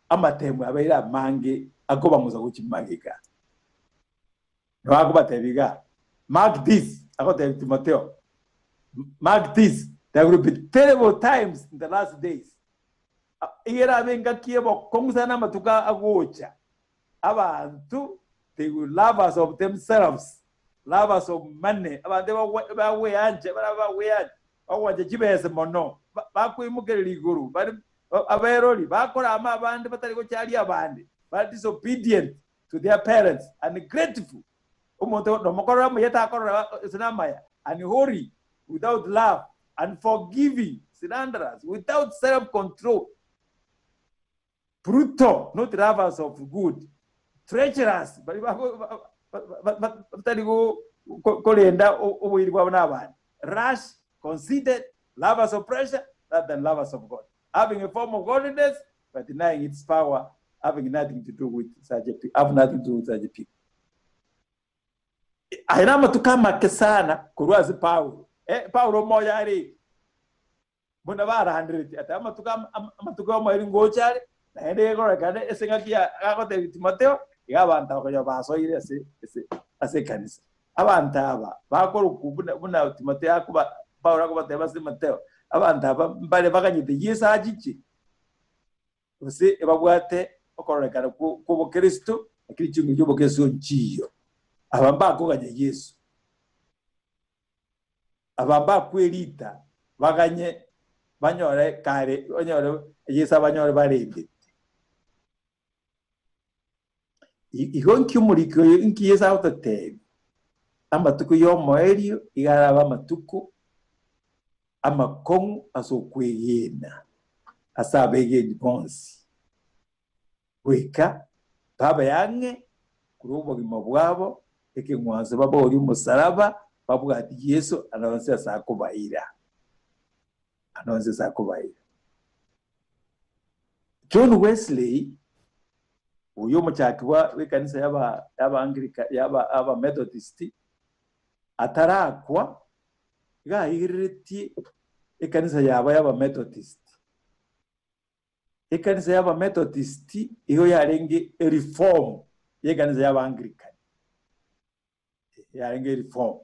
A: amatemo abeire amange akobang'usa gochia magega. Nabo akobatebia iga, mark this, agotebia Timotheo, mark this, there will be terrible times in the last days. Iga erabe engaki y'obokong'u sana amatuko agocha. Abanto they will lovers of themselves, lovers of money, abanto bagweancha, barabe bagweancha, bagwancha chibesa mono, bakoimokereria igoro, bare aberori, bakorama abande batari gocharia abande, bare disobedient to their parents, ungrateful, omonto nomokorera omuya takorora ase namaya, unholy, without love, unforgiving, slanderous, without self-control, Brutal, not lovers of good, treacherous, baria batari korenda oboiri bwabo na abande, rash, conceited, lovers of pleasure rather than lovers of God, having a form of godliness but denying its power, having nothing to do with such a have nothing to do with such a people. Aya namatuko amake sana korwa ase Paulo. Eh, Paulo omoyo arenge. Buna baranderetie, ati amatuko amatuko y'omoerio ngocha are, naende gekororekana ase engaki ya agotebia Timotheo, iga abanto aba konya basoire ase ase ase ekanisa. Abanto aba bakorokwa buna buna Timotheo akoba Paulo akobatebia ase Timotheo, abanto aba mbare baganyete Yeso achiche, gose ebabwate okororekana kw'obokristo, lakini chinguru chi'obokristo nchiyo. Aba mbakoganya Yeso. Aba mbakwerita baganye banyore kare banyore Yeso abanyore barendete. Igo nki omoriki oyo nki Yeso agototebia? Amatuko y'omoerio iga arabe amatuko amakong'u ase okwegena ase abegeni bonsi. Goika babe ang'e korwa obogima bwabo, ekeng'wanso babogorie omosaraba, babwatie Yeso ande onsi ase akobaira. Ande onsi ase akobaira. John Wesley, oyio omochaki bwa bw'ekanisa y'aba y'Abaanglika y'aba Abamethodist, atarakwa, iga aigereretie ekanisa yabo y'Abamethodist. Ekanisa y'Abamethodist igo yarenge ereform y'ekanisa y'Abaanglican. Yarenge ereform.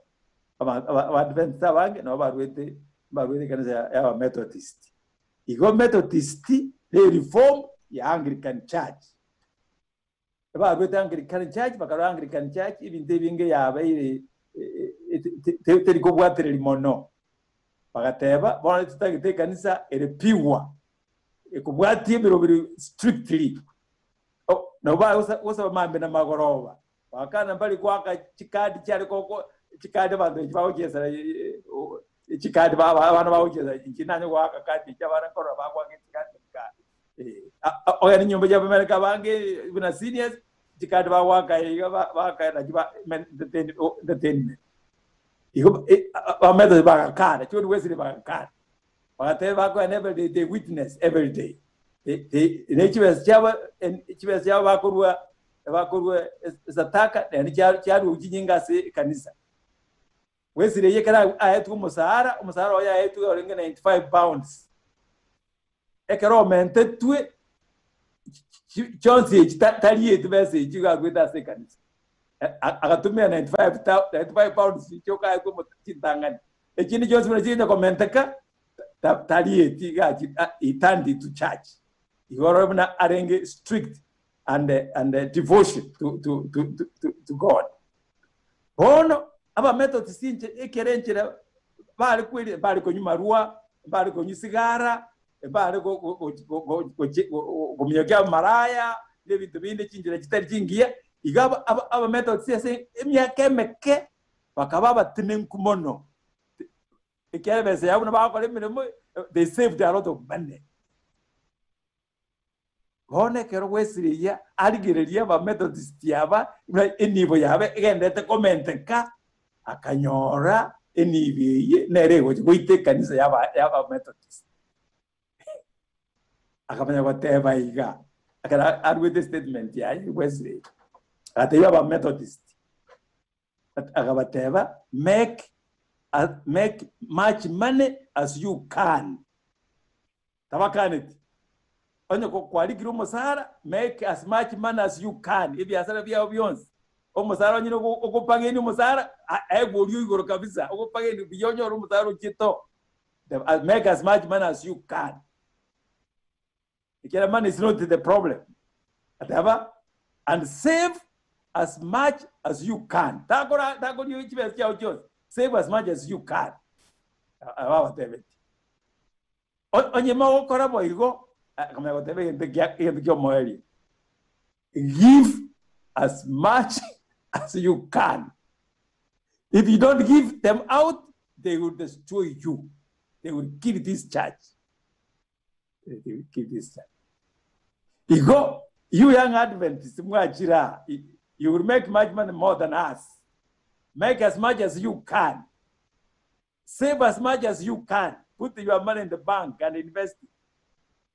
A: Abaadventist abange nabo barwete barwete ekanisa y'Abamethodist. Igo Methodist ne reform ya Anglican Church. Ebarwete Anglican Church bakarwa Anglican Church ebinto ebinge yabeire teri kobwatereri mono. Bagateba bono totagete ekanisa ere pure ekobwatia emeroberi strictly. Nabo bagosaba mambia na magoroba bakana mbari goaka chikadi chiare chikadi abanto echi bagochiesera chikadi abana bagochiesa inche nanye goaka kadi echi abana nkorora bagoaka echikadi Ogende nyomba chia Abameleki abange buna seniors, chikadi bagoaka iga baaka naki ba entertainment. Igo Abamethodist bagakana, John Wesley bagakana. Bagateba bakoenda every day, they witness every day. Ne chibesa chiabo chibesa chiabo bakorua bakorua esataka naende chiarua chinyinge ase ekanisa. Wesley eye ekero aetwe omosara, omosara oye aetwe orenge £95. Ekero omentetwe chionsi echi tarieti besa echi igo aruete ase ekanisa. Agatumia £95 chioka aetwe chintang'ani. Echinde chionsi buna chinya komenteka, Tarieti iga he turned it to church. Igo orore buna arenge strict and, and devotion to, to, to, to, to God. Bono Abamethodist inche ekere enchera bare kweri bare konywa marwa, bare konywa sigara, bare kominyokia amaraya, na ebinto binde chinchera chitari chingiya. Iga Abamethodist ase emiaka emeke bakaba abatenenku mono. Ekiagera ebesa yabo buna bagokora emeremo, they saved a lot of money. Bono ekero gwesireria arigereria Abamethodist aba buna enibo yabo egenderete komenteka, akanyora enibo eye nere egocha goita ekanisa y'aba y'Abamethodist. Akamanya goteba iga, ekero aruete estatement yaye Wesley, agatebia Abamethodist, Akabateba, Make make much money as you can. Tabakaneti. Onye kwarikire omosara, make as much money as you can. Ebiasara biao bionsi. Omosara onye okopageni omosara, aegwe oria igoro kabisa. Okopageni buya onyore omosara ochie to. Make as much money as you can. Ekiagera money is not the problem. Ateba, and save as much as you can. Takora takoria chibesa chiao chionsi. Save as much as you can. Aba abatebeti. Onye mogokora boigo, akamanya goteba egento kia egento kia omoerio. Give as much as you can. If you don't give them out, they will destroy you. They will kill this church. Igo, you young Adventists mwachire aa, you will make much money more than us. Make as much as you can. Save as much as you can. Put your money in the bank and invest it.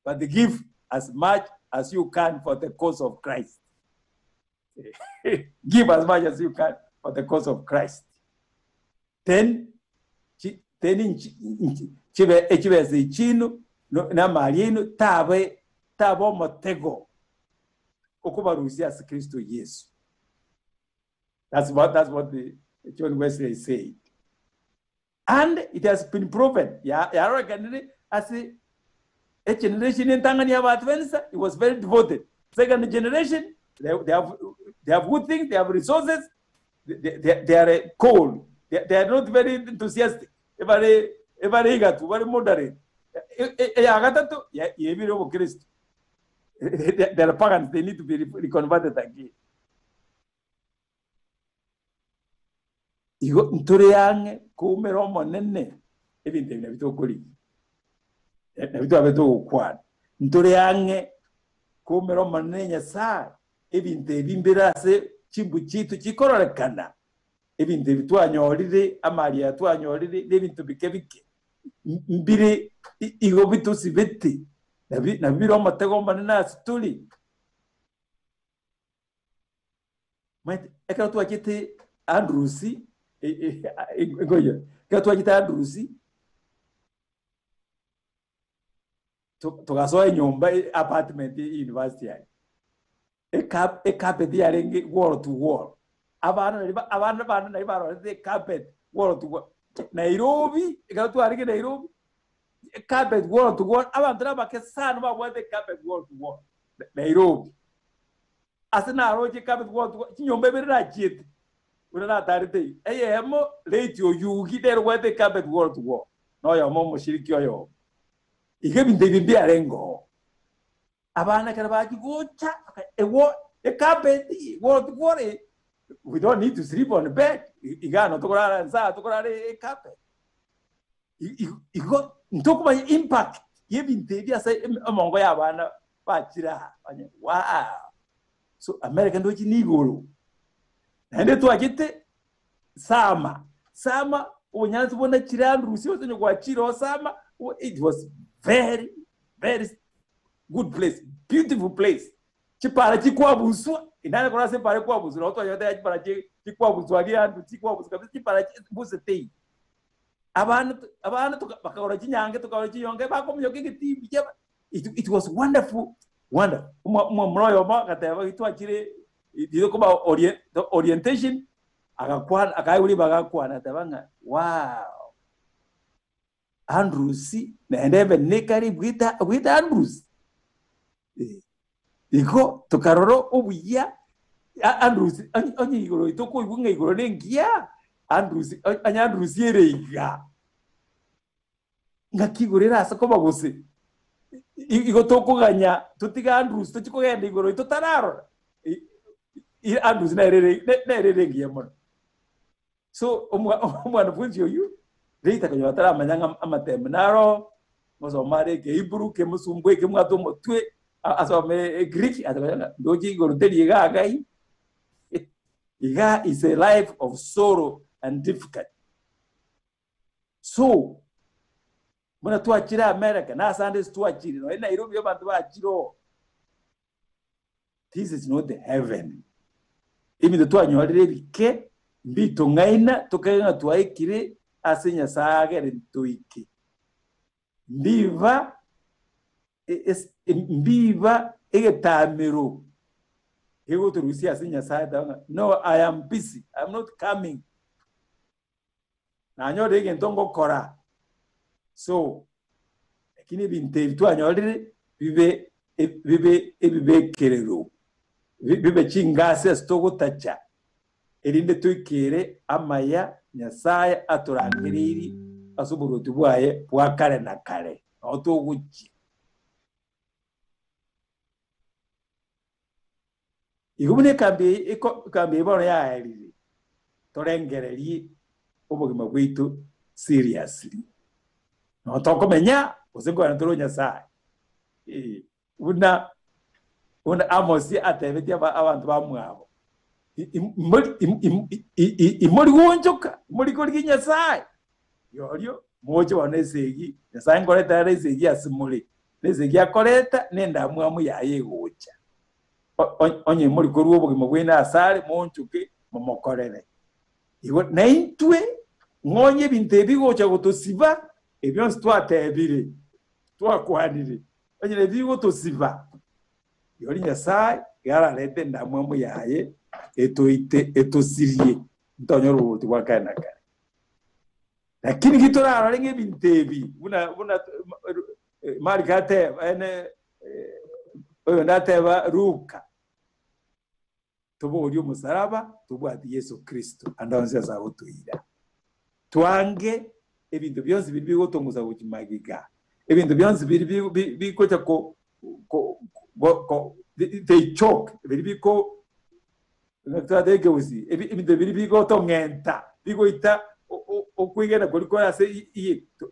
A: But give as much as you can for the cause of Christ. Give as much as you can for the cause of Christ. Then, then chibe echibesa echino namari aino tabe tabe omotego okobarusia ase Kristo Yesu. That's what, that's what the John Wesley said. And it has been proven. Yarorekanire ase a generation entang'ani ya Abaadventista, it was very devoted. Second generation, they, they, have, they have good things, they have resources, they, they, they are cold, they, they are not very enthusiastic. Ebare ebare igatu, bare moderate. Eya gatato, yebire obokristo. They are pagans, they need to be reconverted again. Igo ntore ang'e koumera Omonene ebinto ebi nabio tokorigia, nabio twabe togokwana. Ntore ang'e koumera Omonene Nyasae ebinto ebi mbire ase chimbu chiaito chikororekana, ebinto ebi twanyorire, amari aya twanyorire, na ebinto bike bike mbire igo bitosibete, nabio nabio bire omotego omonene ase tore. Omanyete, ekero twachete Andrews, ngoja, ekero twachete Andrews, togasoa enyomba apartment e university aria. Eka ecarpet yarenge wall to wall. Abana nari abana bande nari barorete ecarpet wall to wall. Nairobi, ekero twarenge Nairobi, ecarpet wall to wall, abanto nabake sana babwate ecarpet wall to wall. Nairobi. Ase naroche carpet wall to wall, chinyomba ibere nachiete, buna natarete iga. Eyemo late Oyugi nere obwate carpet wall to wall, na oyomo omoshiriki oyomo. Iga ebinto ebi mbiarenge oo. Abana ekero bachia gocha, ewo ecarpet wall to wall eh, we don't need to sleep on bed, iga no tokorara nsa aa tokorara ecarpet. Igo ntokomanya impact y'ebinto ebi ase emongo y'abana bachire aa, onye wow! So America ndochi nigoro. Naende twachete sama, sama obonyansi buna chirandusi ase onye gwachire oo sama, it was very very good place, beautiful place. Chipara chikwabuswa, inare korora ase epara ekwabuswa, nabo twanyete chipara chikwabuswa aria anto chikwabuswa kabisa chipara chibusete. Abana abana bakagora chinyange tokagora chiyonge bakominyoka egetimbi kiaba it, it was wonderful wonderful. Omomura oyomo agateba gitwachire rituko ba orientation agakwana akaigwa ribaga agakwana agateba ng'a wow. Andrews naende heaven nekare ebwete ebwete Andrews. Eh, igo tokarora obuya A- Andrews onye onye igoro tokoigwa ng'a igoro nengiya, Andrews onye Andrews ere iga. Ng'aki igoro ere ase koba gose igo tokoganya totige Andrews tochie kogenda igoro oito totararora Andrews nere ere nere ere engiya mono. So omwanafunzi oyio rita akonyora taramanya ng'a amatemo naro ngosoma are ekehibru kemosumbua ekemwate omotwe asome egreek atakonyora ng'a ndoche igoro teri iga agai iga is a life of sorrow and difficulty. So, buna twachire America, na ase ande ase twachire, nonya Nairobi abanto bachire oo. This is not heaven. Ebinto twanyorire ebike, mbitong'aina, tokage ng'a twaikire ase Nyasae agere ntoike. Mbiba mbiba egetamero gegotorusia ase Nyasae taba ng'a no I am busy, I am not coming. Nanyorire egento ngokora. So, lakini ebinto ebi twanyorire bibe bibe ebibekerero, bibe chingasi ase togotacha, erinde toikere amaya Nyasaye atorangereiri ase oboruoti bwaye bwa kare na kare. Nao togochia. Igo buna ekambi eye eko ekambi eye bono yaerire, torengererie obogima bwaito seriously. Nabo tokomenya gose nkogenda tore o Nyasaye. Eh, buna buna Amos atebetie aba abanto bamwabo, imori imori goonchoka, imori korigia Nyasaye, Rirorio moche bono esegi, Nyasae nkoreta are esegi ase more, na esegi akoreta nendamwamu yaye egocha. Onye mori korua obogima bwaino asare, moonchoke momokorere. Igo naintwe ng'onye ebinto ebi bigocha gotosiba, ebi bionsi twatebire, twakwanire, onye nebi bigotosiba, rirorio Nyasae iga ararete endamwamu yaye etoite etosirie, ntonyore oboruoti bwa kare na kare. Lakini ki torarore ng'a ebinto ebi buna buna Mariko ateba ene oyonde ateba Luka, tobogorie omosalaba tobwate Yeso Kristo ande onsi ase agotoira. Twange ebinto bionsi biria bigotongosa gochia magega, ebinto bionsi biria bigocha ko ko they choke biria biko Ebinto biria bigotong'enta, bigoita okwegena koria kore ase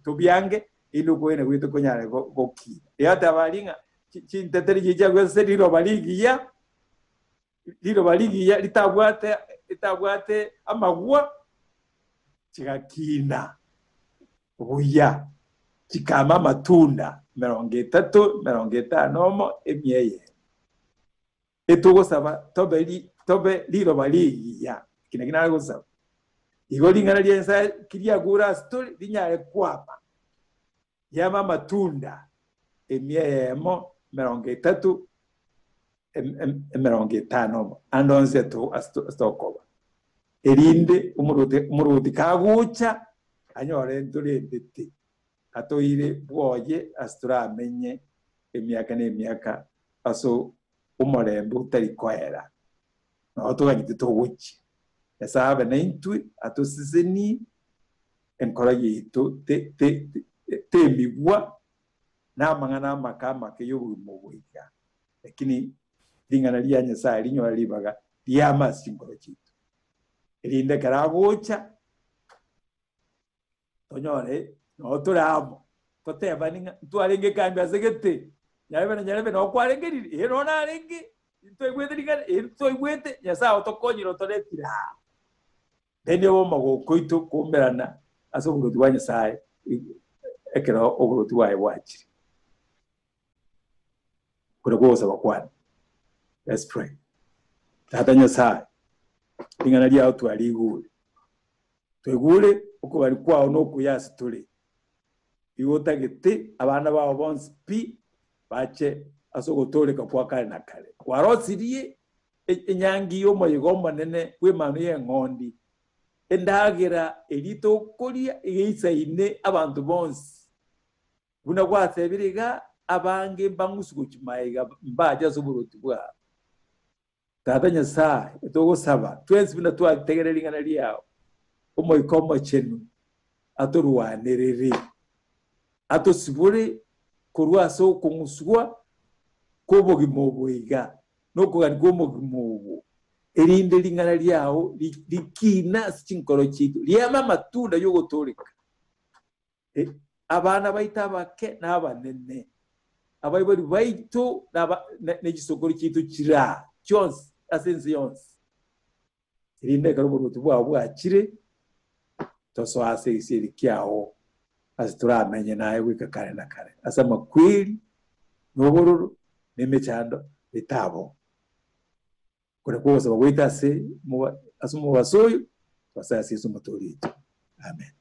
A: tobiange, erinde okwegena gwaito konyare gokina. Egateba aria ng'a chinteteri chiria chiaguete ase riroba rigiya, riroba rigiya ritabwate ritabwate amagwa, chigakina buya, chikama amatunda emerongo etato, emerongo etano omo, emia eyemo. Etogosaba tobe ri tobe riroba rigiya. Eki nakio nare gosaba. Igo ring'ana ria Nyasae ki riagure ase tore rinyare kwama, riame amatunda emia eyemo, emerongo etato, emerongo etano omo, ande onsi ase tokoba. Erinde omorwoti omorwoti kagocha anyore ntorendete, atoire bwoye ase toramenye emiaka na emiaka ase omorembe otari koera, nao toganyete togochia. Nyasae abe naintwe, atosesenie enkoro yaito temigwa namang'ana amake amake y'obogima obo iga, lakini ring'ana ria Nyasae rinyore ribaga riame ase chinkoro chiaito, erinde ekero agocha tonyore noo tore amo, totebani ng'a ntwarenge ekambi ase gete, nyarebe na nyarebe noo kwarenge riri, ee noo narenge, ntwaigwete ring'ana, ee ntwaigwete, Nyasaye otokonyire otoretire aa. Then obe omogoko oito koumerana ase oboruoti bwa Nyasaye ekero oboruoti bwaye bwachire. Okwo nakwo ogosaba kwane. Let's pray. Tata Nyasaye, ring'ana riao twarigure. Toigure okobari kwao nokuya ase tore. Igo otagete abana bao bonsi pi bache ase ogotooreka kwa kare na kare. Kwarosirie enyangi y'omoyega omonene bw'Emanwa y'Eng'ondi, endagera eria tokoria egeisaine abanto bonsi. Buna gwatebire iga, abange mbang'usu gochia magega mbache ase oboruoti bwao. Tata Nyasae, etogosaba twensi buna twategerera ring'ana riao, Omoika Omochenu atorwanerere, atosibore korwa ase okong'uswa kw'obogima obo iga, na okogania kw'omogima obo, erinde ring'ana riao rikine ase chinkoro chiaito, riame amatunda y'ogotooreka. Abana baito abake na abanene, abaibori baito ne chisokoro chiaito chiraa chionsi ase ense yonsi, erinde ekero oboruoti bwao bwachire, tosoe ase egesieri kiao ase toramenye naye goika kare na kare, ase amakweri, na obororo, na emechando etabo. Kore kw'ogosaba gwaito ase ase omobaso oyo, twasae ase Yeso Omotoori oito. Amen.